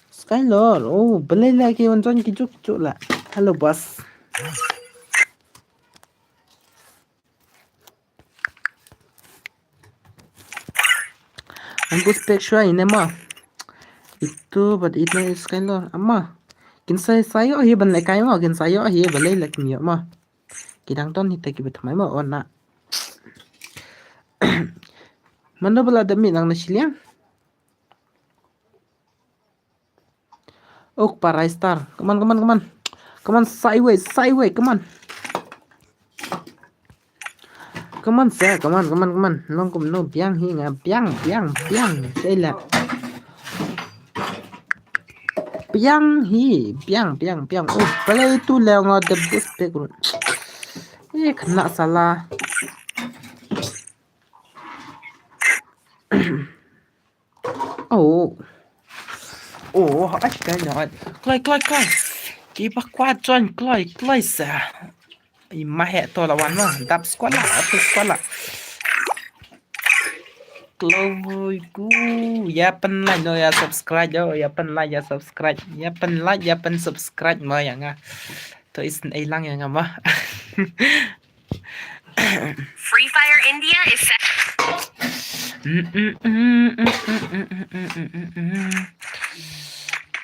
Skylor, oh, balei la ki wan join ki juk juk la. Hello, boss. Ang bus pek shwa ine ma. Itu bad ine Skylor ama. Kin sa sa ïoh hi ban lehkai ma, kin sa ïoh hi balei la kin ïoh ma. Ki dang don hi te ki bit mai ma ona. Mano ba la da mih nang na shiliang. Ok, Parai Star. Come on, come on, come on. Come on, sideways, sideways, come on. Come on, sir, come on, come on, come on. Long kumno biang hi nga, biang, biang, biang. Sei la. Biang hi, biang, biang, biang. Oh, balei tu leh nga da bus pek ruh. Eh, kena salah. Oh. Oh, ai, kai na. Kloi, kloi, kloi. Ki ba kwah join, kloi, kloi sa. I ma he to la wan ma. Dap squad la, dap squad la. Kloi ku. Ya pen like, no, ya subscribe, yo. Ya pen like, ya subscribe. Ya pen like, ya pen subscribe ma ya nga. To is ai lang ya nga ma. Free Fire India is set.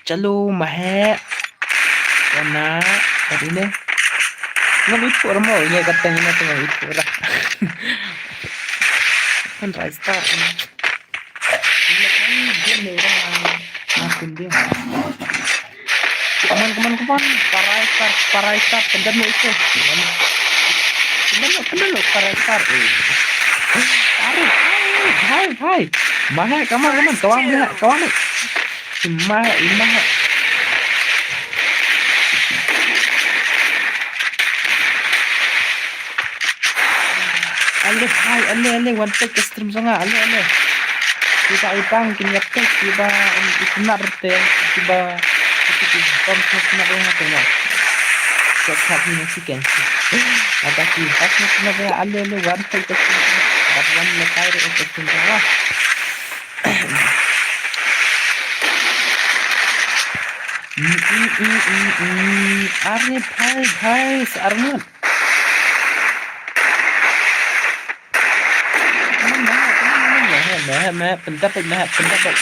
Chalo, mahe. Wana, tadi ne. Ngam ipu ramo, ini kata ini tu ngam ipu ra. Kan Rai Star. Ini kan dia ni orang. Makin dia. Come on, come on, come on. Parai Star, Parai Star, pendam lo itu. Pendam lo, pendam lo, Parai Star. Eh. Aduh, hai, hai, hai. Mahe, come on, come on. Kawang dia, kawang ni. Mahe, mahe. Ale, hai, ale, ale, wan pek ke stream sanga, ale, ale. Kiba utang, kini pek, kiba, um, isenar te, kiba, kiba, kiba, bom, senar, senar, senar, senar. Cek hak ni si ken. Ada ki, hak ni senar, ale, ale, wan pek ke stream sanga. Bat wan lekai re ke stream sanga. Mm, mm, mm, mm, mm. Are, bhai, bhai, searngut. Meh, meh, meh, meh, pendapek, meh, pendapek.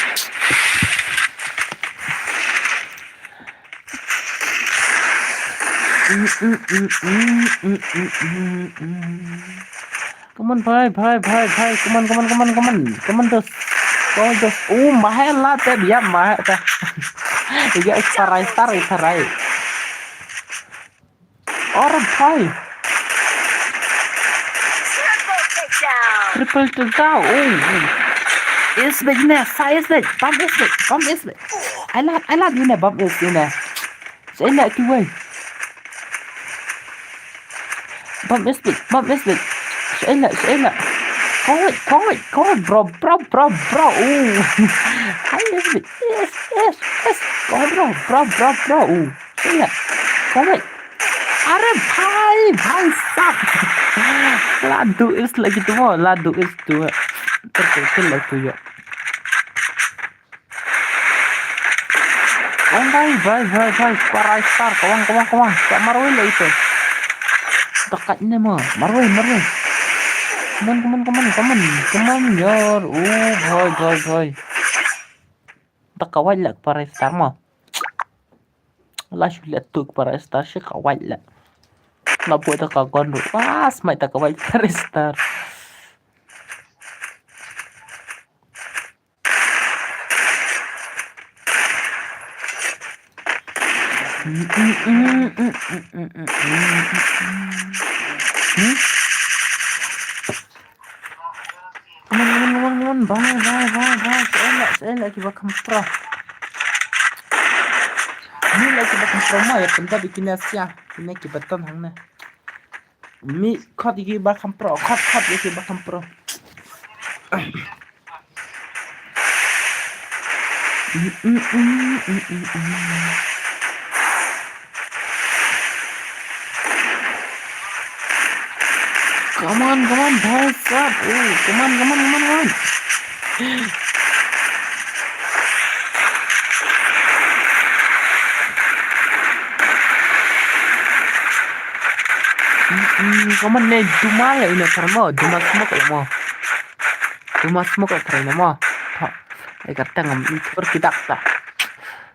Come on, bhai, bhai, bhai, bhai. Come on, come on, come on, come on. Come on, dos. Come on, dos. Oh, mahe la te, ya, mahe te. Ya, Parai Star, Parai. Or bhai. Triple takedown. Oh. Is big ne, sa is big. Bam is big. Bam is big. I love, I love you ne, bam is you ne. Sa ina ki wei. Bam is big. Bam is big. Sa ina, sa ina. Kawai, kawai, kawai, bro, bro, bro, bro. Oh. Hai is big. Yes, yes, yes. Kawai, bro, bro, bro, bro. Oh. Iya. Kawai. Are bhai, bhai sab. Ladu is lagi tu mo, ladu is tu. Betul, betul lah tu ya. Oh bhai, bhai, bhai, bhai. Parai Star, kawang, kawang, kawang. Tak marwei lah itu. Dekat ni mo, marwei, marwei. Come on, come on, come on, come on. Come on, yor. Oh, bhai, bhai, bhai. Da ka wait la ka Parai Star mo. La shu la tu ka Parai Star shi ka wait la. La boi da ka gon ru. Ah, smai da ka wait Parai Star. Hmm? Come on, come on, come on, come on. Bye, bye, bye, bye. Sa ïa la, sa ïa la kiba kham pro. Ni la kiba kham pro ma, ïa pynda bikini Asia. Kine kiba ton hangne. Mi khot ïa kiba kham pro, khot, khot ïa kiba kham pro. Come on, come on, bhai sab. Oh, come on, come on, come on, come on. Come on, ne, duma la ina tharmo, duma smoke la mo. Duma smoke la tharmo mo. Ai ka tang am i thur ki dak ta.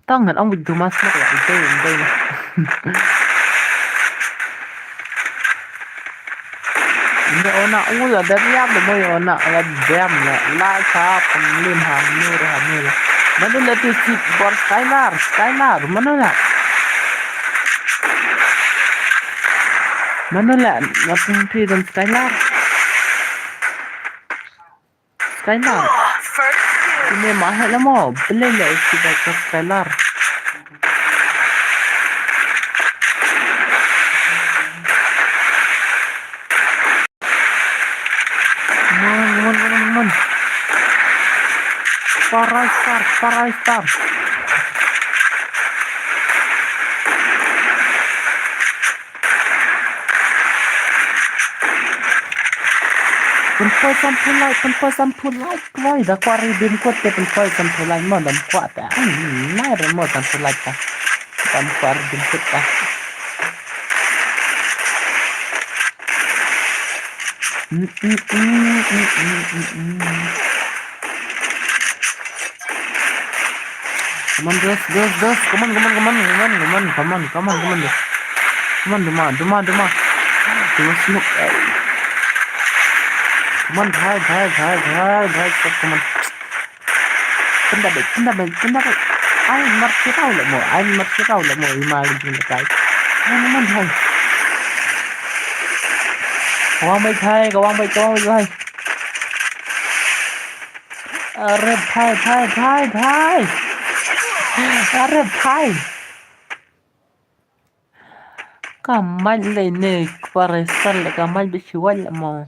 Tang ngan ong bit duma smoke la i dei, i dei. Inde ona u la dem yam de mo, ona la dem la la sa pemlin ha nur ha nur. Manu la tu si bor Skylar, Skylar, manu la. Manu la, na pun pi dan Skylar. Skylar. Ini mah lah mo, beli lah isi baca Skylar. Come on, come on, come on, come on. Parai Star, Parai Star. Pynpoi sanphew like, pynpoi sanphew like, wai, da kwah ri dim kut te pynpoi sanphew like mo, dam kwah te. Ai, nai re mo sanphew like ta. Dam kwah ri dim kut ta. Mm, mm, mm. Come on, Dos, Dos, Dos. Come on, come on, come on, come on, come on, come on, come on, come on, Dos. Come on, Duma, Duma, Duma. Duma smoke. Come on, bhai, bhai, bhai, bhai, bhai, stop, come on. Pynda bek, pynda bek, pynda bek. Ai, mar sirau lah mo, ai, mar sirau lah mo, ima lagi nak kai. Ai, come on, bhai. Kawang bek, bhai, kawang bek, kawang bek, bhai. Are bhai, bhai, bhai, bhai. Are bhai. Ka mait lei ne Parai Star lei, ka mait ba shu wait lei mo.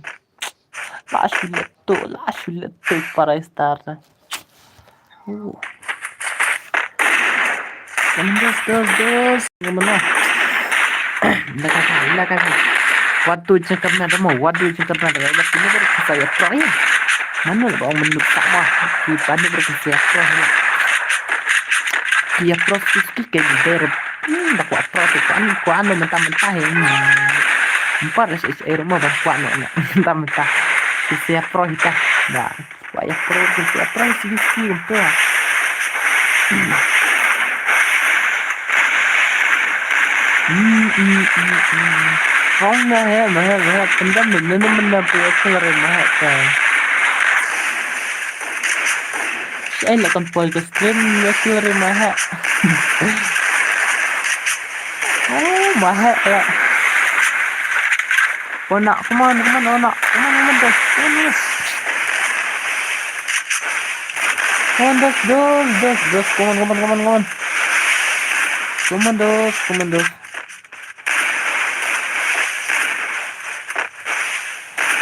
La shu leit tu, la shu leit tu Parai Star. Uh. Dos, dos, dos. Ngam na. La ka ka, la ka ka. Wat tu jingkyrmen mo, wat tu jingkyrmen. Wat tu jingkyrmen. Sa ïa pro ïa. Mano ba ong mynta sama. Ki ba ni ber ki sa ïa pro ïa. Ki ïa pro ki ki ke ni ber. Hmm, ba kwah pro tu kwah ni, kwah ni mentah-mentah ïa. Hmm. Empat S H A mo ba kwah ni, ni. Mentah-mentah. Ki sa ïa pro ïa ta. Ba. Wah, ïa pro, ïa pro, ïa pro, ïa pro. Hmm, hmm, hmm, hmm. Kong na he, ma he, ma he, pendam ni, ni, ni, ni, ïa pro, ïa pro, ma he, ka. Ai, la kan poi ka stream, ïa pro, ma he. Oh, ma he, ya. Oh, nak, come on, come on, oh, nak. Come on, come on, Dos. Come on, Dos. Come on, Dos, Dos, Dos, Dos. Come on, come on, come on, come on. Come on, Dos. Come on, Dos.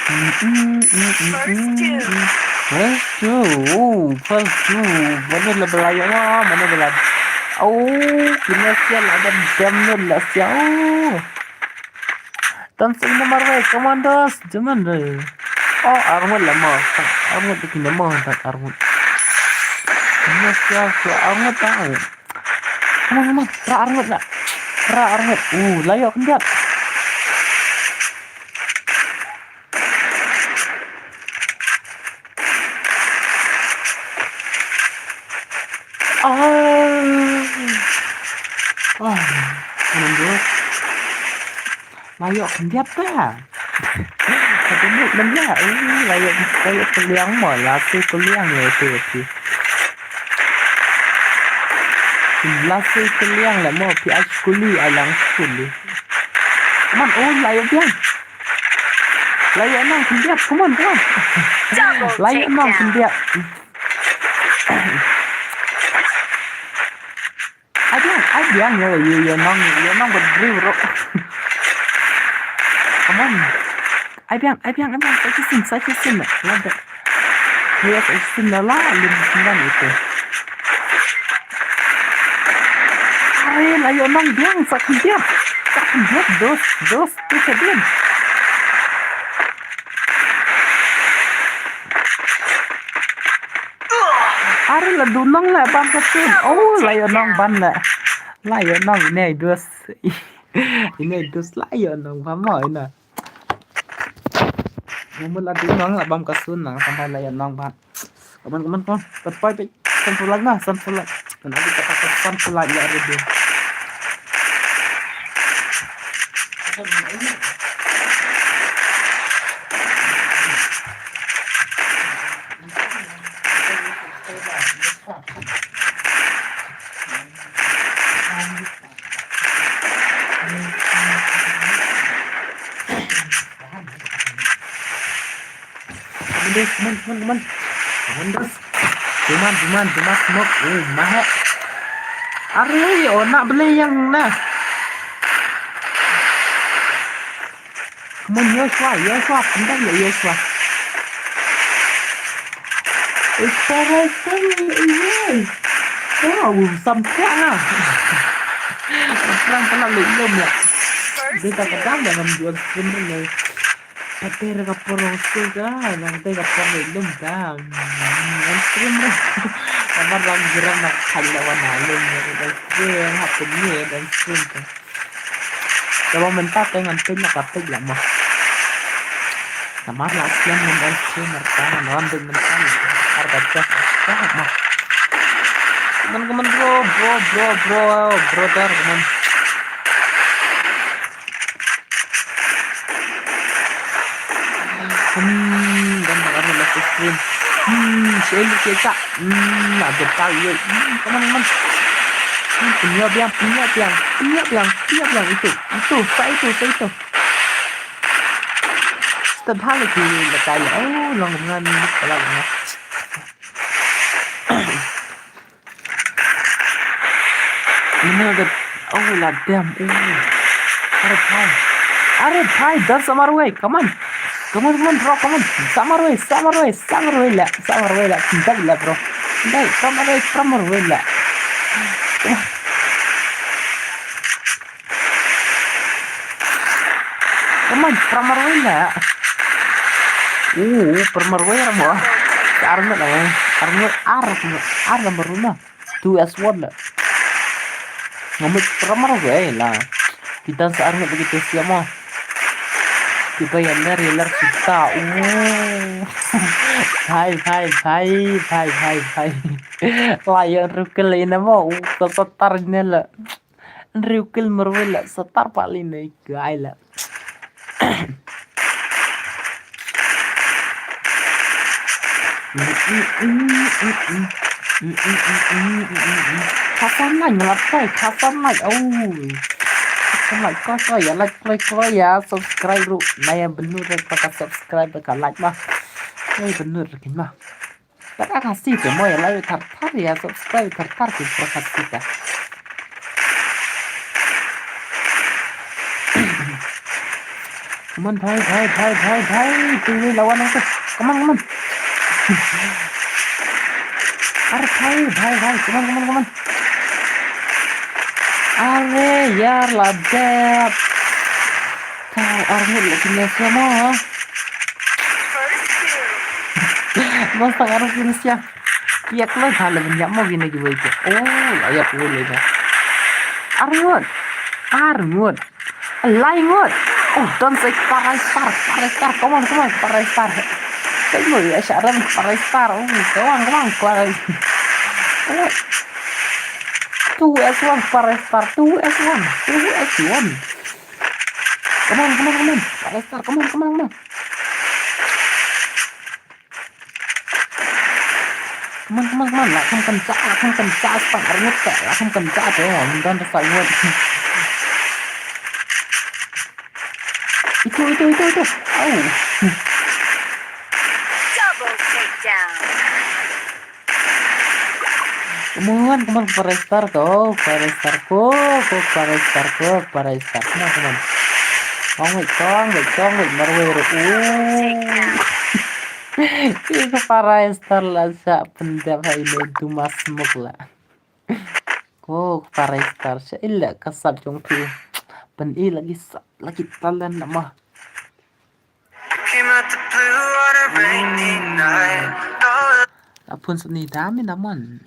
Mm, mm, mm, mm, mm, mm. First two. Oh, first two. Mana level ayo, mana level. Oh, kena sial ada jam ni lah sial. Oh. Dancing number wei, commandos, jaman re. Oh, armut lah mo. Armut tu kena mo, tak armut. Kena sial, sial armut tak. Come on, come on. Ra arngut na. Ra arngut. Uh, la ïoh khyndiat. Ah. Ah. Come on, bro. La ïoh khyndiat ta. Ka dei mut mynta, eh, la ïoh, la ïoh kylliang mo, la shu kylliang ïa u te, te. La shu kylliang la mo, phi ai skuli, ai lang skuli. Come on, oh, la ïoh biang. La ïoh nang khyndiat, come on, come on. La ïoh nang khyndiat. Ai biang, ai biang, ïa, ïa, ïa nong, ïa nong bad briew ruh. Come on. Ai biang, ai biang, ai biang, sa shisien, sa shisien. Lada. Ïa, sa shisien la, la, lim shisien ite. Ai, la ïa nong biang, sa khyndiat. Sa khyndiat, dos, dos, tu sa din. Are la du nong la bam ka sun. Oh, la ïa nong ban la. La ïa nong ine dos. Ine dos la ïa nong bam mo ine. Mo la du nong la bam ka sun na sampai la ïa nong ban. Kaman, kaman, kaman. Pat pai pe. San pulak na, san pulak. Kan ada kata san pulak ya rede. Come on, come on, come on, come on. Come on, dos. Come on, come on, come on, smoke. Oh, mahek. Are, oh, nak beli yang na. Come on, Joshua, Joshua, pindah ya, Joshua. Para kami, iya. Wow, sampai ah. Perang kena lelum ya. Dia tak kenal dengan jual streamer ni. Tapi ada kapur rosul ka, nanti kapur lelum ka. Hmm, streamer. Apa bang geram nak kali lawan alum ya. Stream apa ni dan stream ka. Te ba mynta te ngan pyn na ka page la mo. Namar la skem ngan ol skem marka ngan wan dei mynta. Ar ka chak ka mo. Come on, come on, bro, bro, bro, bro, brother, come on. Hmm, dan bakal ada live stream. Hmm, selu kita. Hmm, ada pal ye. Hmm, come on, come on. Hmm, punya biang, punya biang, punya biang, punya biang itu. Itu, sa itu, sa itu. Step hal itu lekai. Oh, long dengan ni kalau dengan. Ina da, oh, la dem, oh. Are bhai. Are bhai, dar samar wei. Come on. Come on, come on, bro, come on. Samar wei, samar wei, samar wei la, samar wei la. Dai la, bro. Dai, samar wei, samar wei la. Come on, samar wei la. Uh, samar wei la mo. Ar ngut la, ar ngut, ar ngut, ar number one. Two as one la. Ngamut pramar gai la. Kita sa ar ngut bagi tes ya mo. Kita ya ler ya ler kita. Uh. Bhai, bhai, bhai, bhai, bhai, bhai. La ya rukil ina mo. Uh, sa satar ne la. Rukil marwei la satar pali ne gai la. Khasan lai ngelap kai, khasan lai. Oh. Khasan lai kai kai ya, like kai kai ya, subscribe ru. Naya benur ka subscribe ka like mah. Naya benur kin mah. Para Khasi te mo ya, like thar thar ya, subscribe thar thar ki para Khasi te. Come on, bhai, bhai, bhai, bhai, bhai. Tu ni lawan aku. Come on, come on. Are, bhai, bhai, bhai. Come on, come on, come on. Are, yar, la dep. Tau, ar ngut la kine siya mo. Mas tang ar kine siya. Kiak la tha la benya mo kine ki wei ke. Oh, la ya pu le ba. Ar ngut. Ar ngut. Lai ngut. Oh, don sa Parai Star, Parai Star. Come on, come on, Parai Star. Kai mo ya sha ram Parai Star. Oh, come on, come on, Parai. Oh. Two S one, Parai Star. Two S one. Two S one. Come on, come on, come on. Parai Star, come on, come on, come on. Come on, come on, come on. La kham kan cha, la kham kan cha, spang arngut ka. La kham kan cha, tu. Minta da sa ngut. Itu, itu, itu, itu. Au. Double takedown. Come on, come on, Parai Star, go, Parai Star, go, go, Parai Star, go, Parai Star. Come on, come on. Kong wei, kong wei, kong wei, marwei ru. Ih, ka Parai Star la sa pyndep ha ine duma smoke la. Ko Parai Star sa ila ka sap jong phi. Pyn i lagi sap, lagi talent nama. Apun seni dami naman.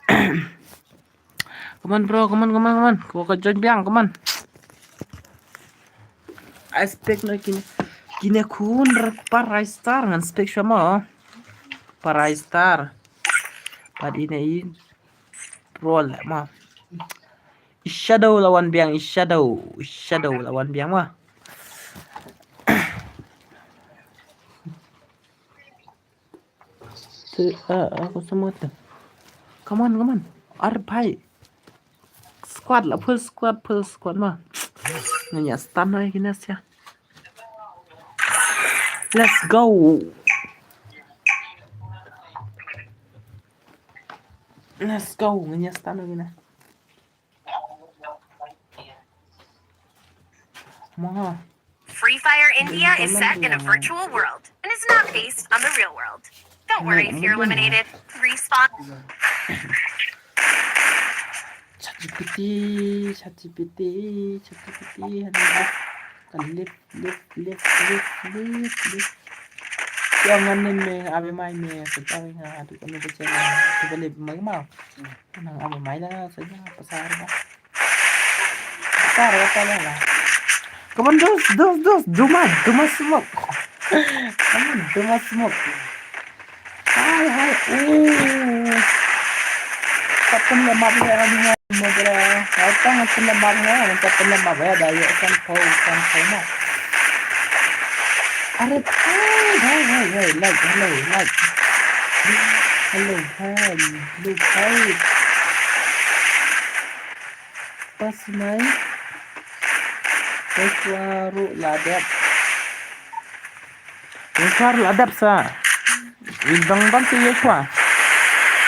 Come on, bro, come on, come on, come on. Ko ka join biang, come on. I expect na kine, kine khun rat parai star ngan expect shuwa mo. Parai star. Pat ine i pro la ma. I shadow la wan biang, i shadow, i shadow la wan biang ma. Te, ah, aku semua tu. Come on, come on. Ar bhai. Squad la, full squad, full squad ma. Ngan ïa stun ai kine sia. Let's go. Let's go. Ngan ïa stun ai kine. Maha. Free Fire India is set in a virtual world and is not based on the real world. Don't worry if you're eliminated. Respawn. ChatGPT, ChatGPT, ChatGPT, ano ba? Kan lift, lift, lift, lift, lift, lift. Yang ngan nin me, abe mai me, sa tawi nga, tu kan lift, tu kan lift, mai mau. Nang abe mai la, sa ja, pasar ba. Pasar, pasar la. Come on, dos, dos, dos, do my, do my smoke. Come on, do my smoke. Hai, hai, ooh. Kapten lemah ya, ni ya, ni ya. Hai, tang kapten lemah ya, kapten lemah ya, dah ya, kan kau, kan kau mah. Are, hai, hai, hai, hai, like, hello, like. Hello, hi, hello, hi. Pas mai. Joshua ruh la dep. Joshua ruh la dep sa. Indang ban tu Joshua.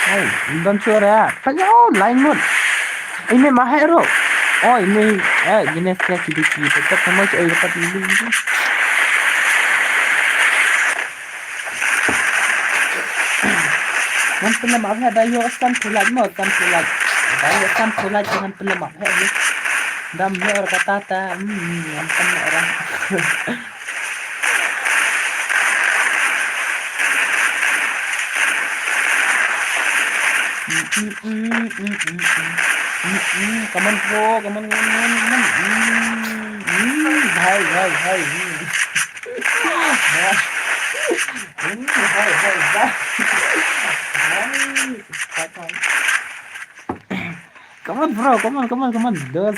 Hai, indang chua ya. Tanya oh, lain mut. Ini mahai ruh. Oh, ini eh ini sia kidi kidi. Tetap sama si oi dapat ini. Ngan pynlem ap heh da ïoh san pulait mo, san pulait. Da ïoh san pulait ngan pynlem ap heh ni. Dam ïoh ra kata ta, hmm, ngan pynlem ra. Come on, bro, come on, come on, come on. Hmm, hmm, hai, hai, hai, hmm. Come on, bro. Come on, come on, come on. Dos.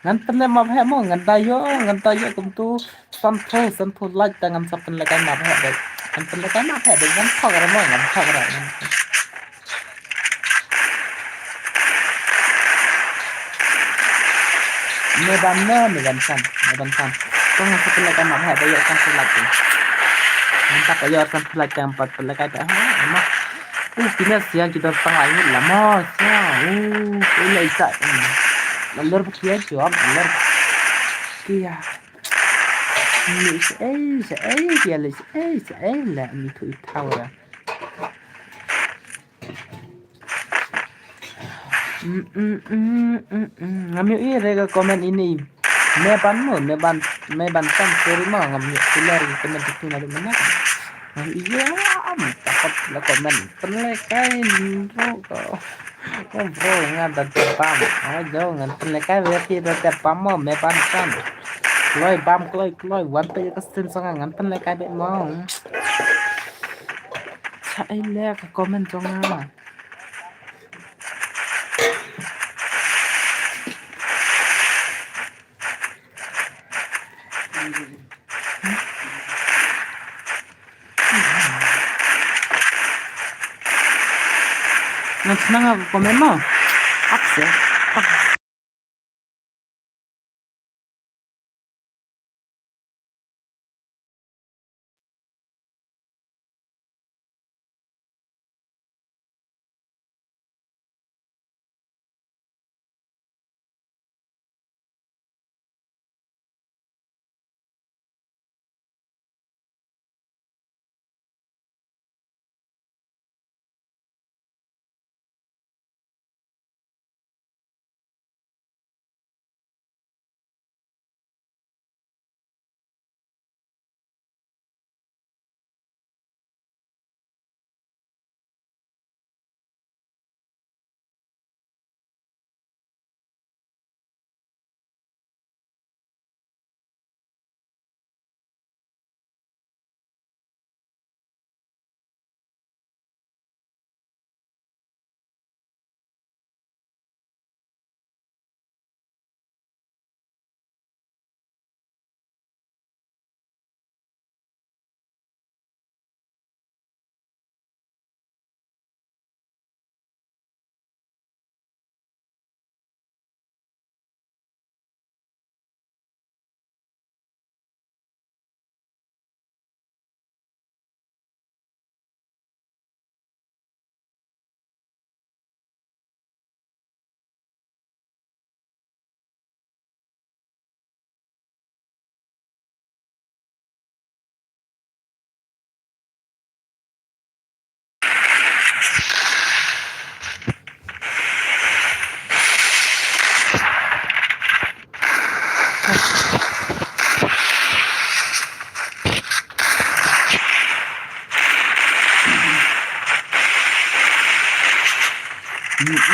Ngan pynlem ap heh mo, ngan da ïoh, ngan da ïoh kumtu. San phew, san phew like ta ngan sa pynlem kai map heh dei. Ngan pynlem kai map heh dei, ngan thok ra mo, ngan thok ra. Me ban mo, me ban san, me ban san. Tang sa pynlem kai map heh dei, ïoh san phew like dei. Ngan ta ka ïoh san phew like ta, ngan pat pynlem kai ta. Ha, mo. Uh, kine sia ki dor tang lai ngut la mo, sia. Uh, ina isa. La lor ba kia jom, la lor. Kia. Ni sa ei, sa ei, kia le sa ei, sa ei la ni tu i thaw ra. Mm, mm, mm, mm, mm. Ngam ïohi re ka comment ini. Me ban mo, me ban, me ban kan sorry mo, ngam ïohi re ka comment itu na mana. Ngam ïohi am, takut la comment. Pynlek kai bro ko. Oh bro, nga da tep bam. Oh jo, ngan pynlek kai beti da tep bam mo, me ban kan. Kloi bam, kloi, kloi. Wan pe ka stream song ngan pynlek kai bet mo. Sa ai le ka comment jong nga. Ngan snang ka comment mo. Akse.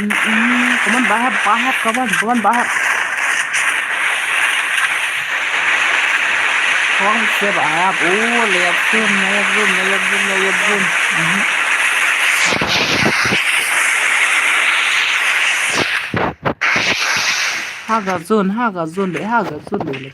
Mm, come on, Bahap, Bahap, come on, come on, Bahap. Come on, Bahap. Oh, layup zone, layup zone, layup zone, layup zone. Mhm. Ha ka zone, ha ka zone, ha ka zone.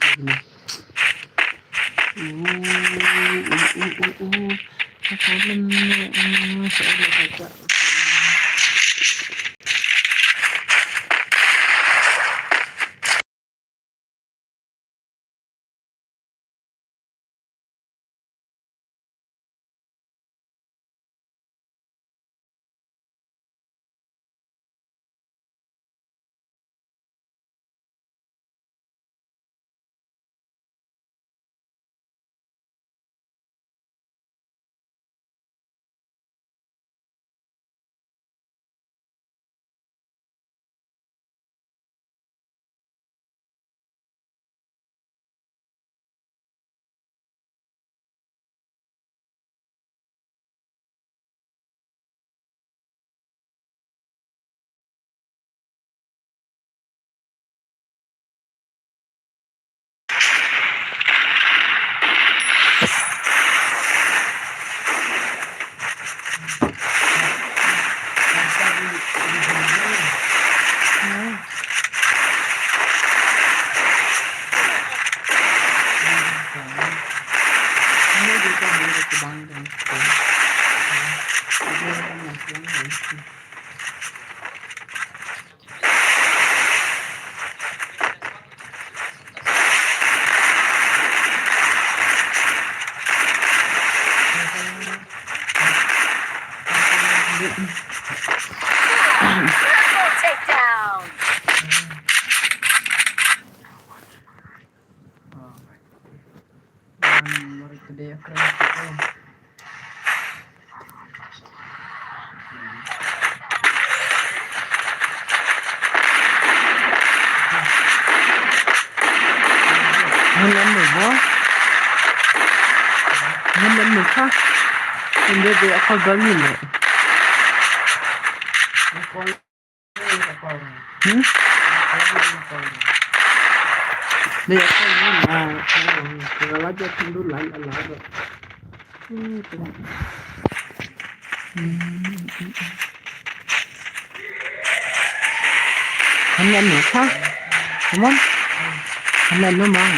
Triple takedown. Helen ni ha. Helen ni ha. Hindi di ako galing eh. Hmm? Dia kan, ah, kalau aja dulu lah, lah. Hmm, tu. Hmm. Hanya ni, ha? Come on. Hanya ni, mang.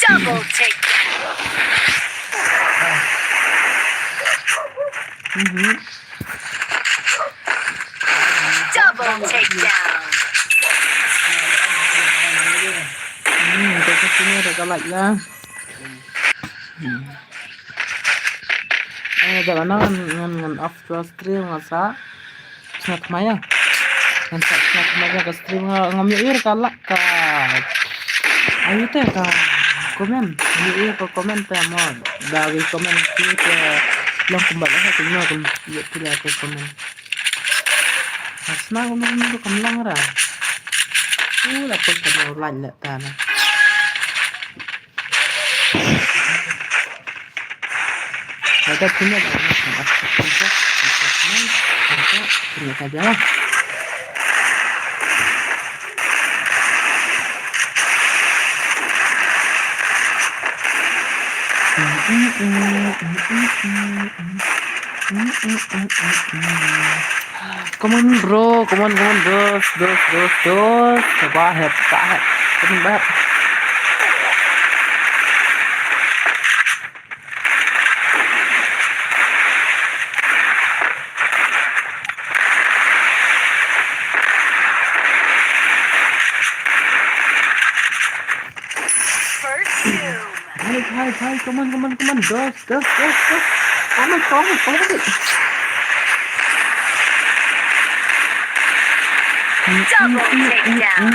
Double take. Mhm. Double takedown. Hmm, kita sini ada galak ya. Hmm. Eh, jangan ngan ngan ngan off the stream nga sa. Snap maya. Ngan sa snap maya ka stream nga ngam ïohi ka lak ka. Ayu te ka comment. Ngam ïohi ka comment te mo. Da wi comment ti te long kumba la ha kumno kum ïohi pila ka comment. Asna kumno kumno kam lang ra. U la pun ka mo lan le ta na. Ada punya banyak tempat. Tempat, tempat, tempat, tempat, tempat. Mm, mm, mm, mm, mm. Come on, bro. Come on, come on, dos, dos, dos, dos. Bahep, bahep. Come on, bahep. First kill. Hai, hai, hai, come on, come on, come on, dos, dos, dos, dos. Come on, come on, come on. Double takedown.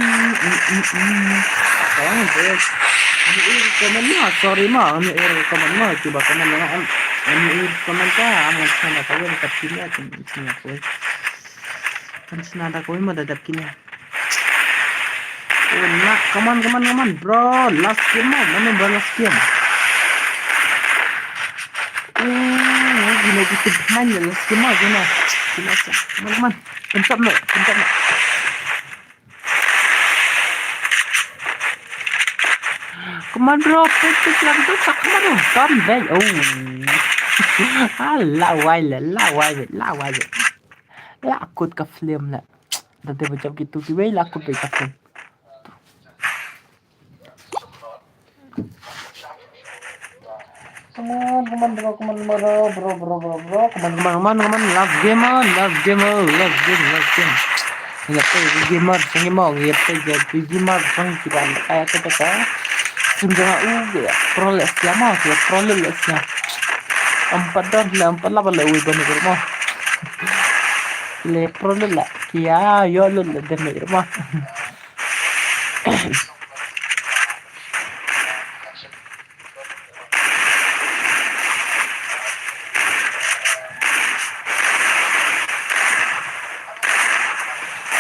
Come on, dos. Ani ir comment ma, sorry ma, ani ir comment ma, cuba comment ma, ani ir comment ka, am kan sana ka, kan sana ka, kan sana ka, kan sana ka, ma da dap kini. Oh, na, come on, come on, come on, bro. Last game, man. Mana, bro, last game. Oh, you know, kita main last game, man. You know. Come on, come on. Pencet, no. Pencet, no. Come on, bro. Pencet, pencet, pencet. Come on, bro. Come back. Oh. Ah, lawai le, lawai le, lawai le. La kut ka flame la. Da te ba jop kitu kiwei la kut ba ka flame. Come on, come on, bro, come on, bro, bro, bro, bro, bro, come on, come on, come on, come on, last game on, last game on, last game, last game. Ngi ïa peit gamer, sang gamer, ngi ïa peit gamer, sang ki ban kaya kata ka. Sim jong u ge, pro le siam ma, ge pro le le siam. Empat don le, empat la ba le ui ban ni mo. Le pro le la, kia yo le le den ni mo.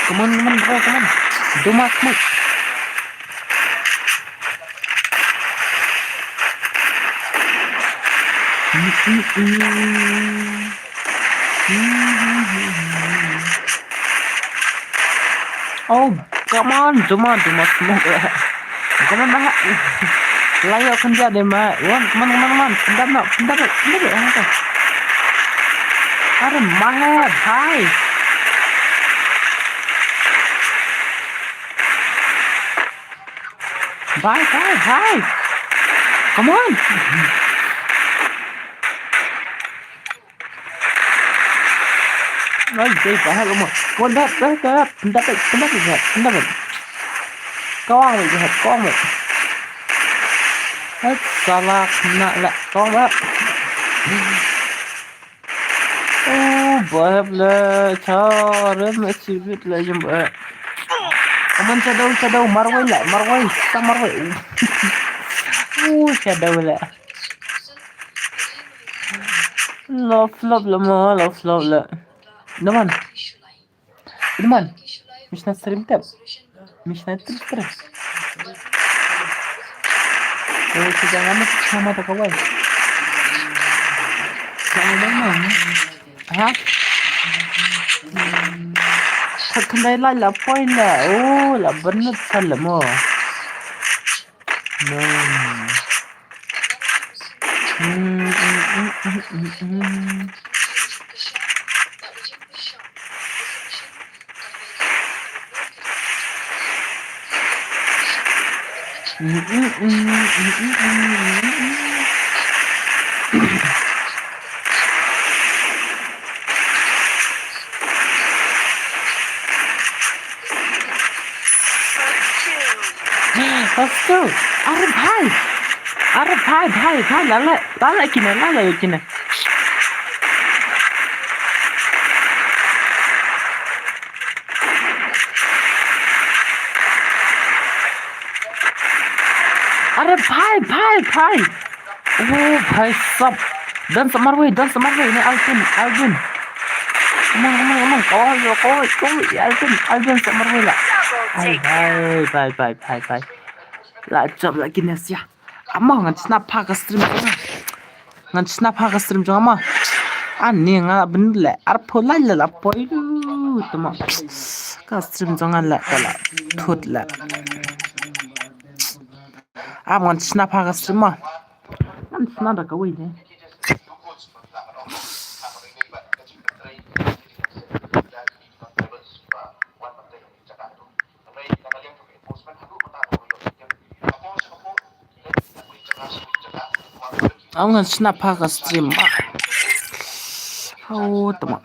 Come on, come on, bro, come on. Do not move. Oh, come on, do not, do not smoke. Come on, bah. Layo khyndiat de, ma. Wan, come on, come on, come on. Pyndap noh, pyndap noh, pyndap noh. Are, ma hai, bhai. Bhai, bhai, bhai. Come on. Ai, dei, bahal mo. Mo, dah, dah, dah. Pyndap, pyndap, pyndap, pyndap. Kawang mo, jahat, kawang mo. Hai, salah kena lah, kawang mo. Oh, bahal lah, cara mesti bit lah jembat. Come on, shadow, shadow, marwai lah, marwai, sa marwai. Oh, shadow lah. Love, love, love, love, love, love. Naman. Naman. Mishna stream tep. Mishna trip trip. Eh, kita ngam sama tak kawai. Sama dong, Mam. Ha? Sa khyndai lai la point la. Oh, la bernut sa la mo. No. First kill. Are bhai. Are bhai, bhai, bhai, la la, la la kine, la la kine. Are bhai, bhai, bhai. Oh, bhai sab. Dan sa marwei, dan sa marwei. Ini Alvin, Alvin. Come on, come on, come on. Kawal, kawal, kawal. Alvin, Alvin sa marwei la. Ai, bhai, bhai, bhai, bhai, bhai. La jop la kine sia. Amo ngan sna pha ka stream. Ngan sna pha ka stream jong amo. Ani nga ben le. Arpho lai le la poi. Tuma. Ka stream jong nga la ka la. Thut la. Am ngan sna pha ka stream ma. Ngan sna da kawei de. Ang ngan snap ha ka stream ma. Hau tama.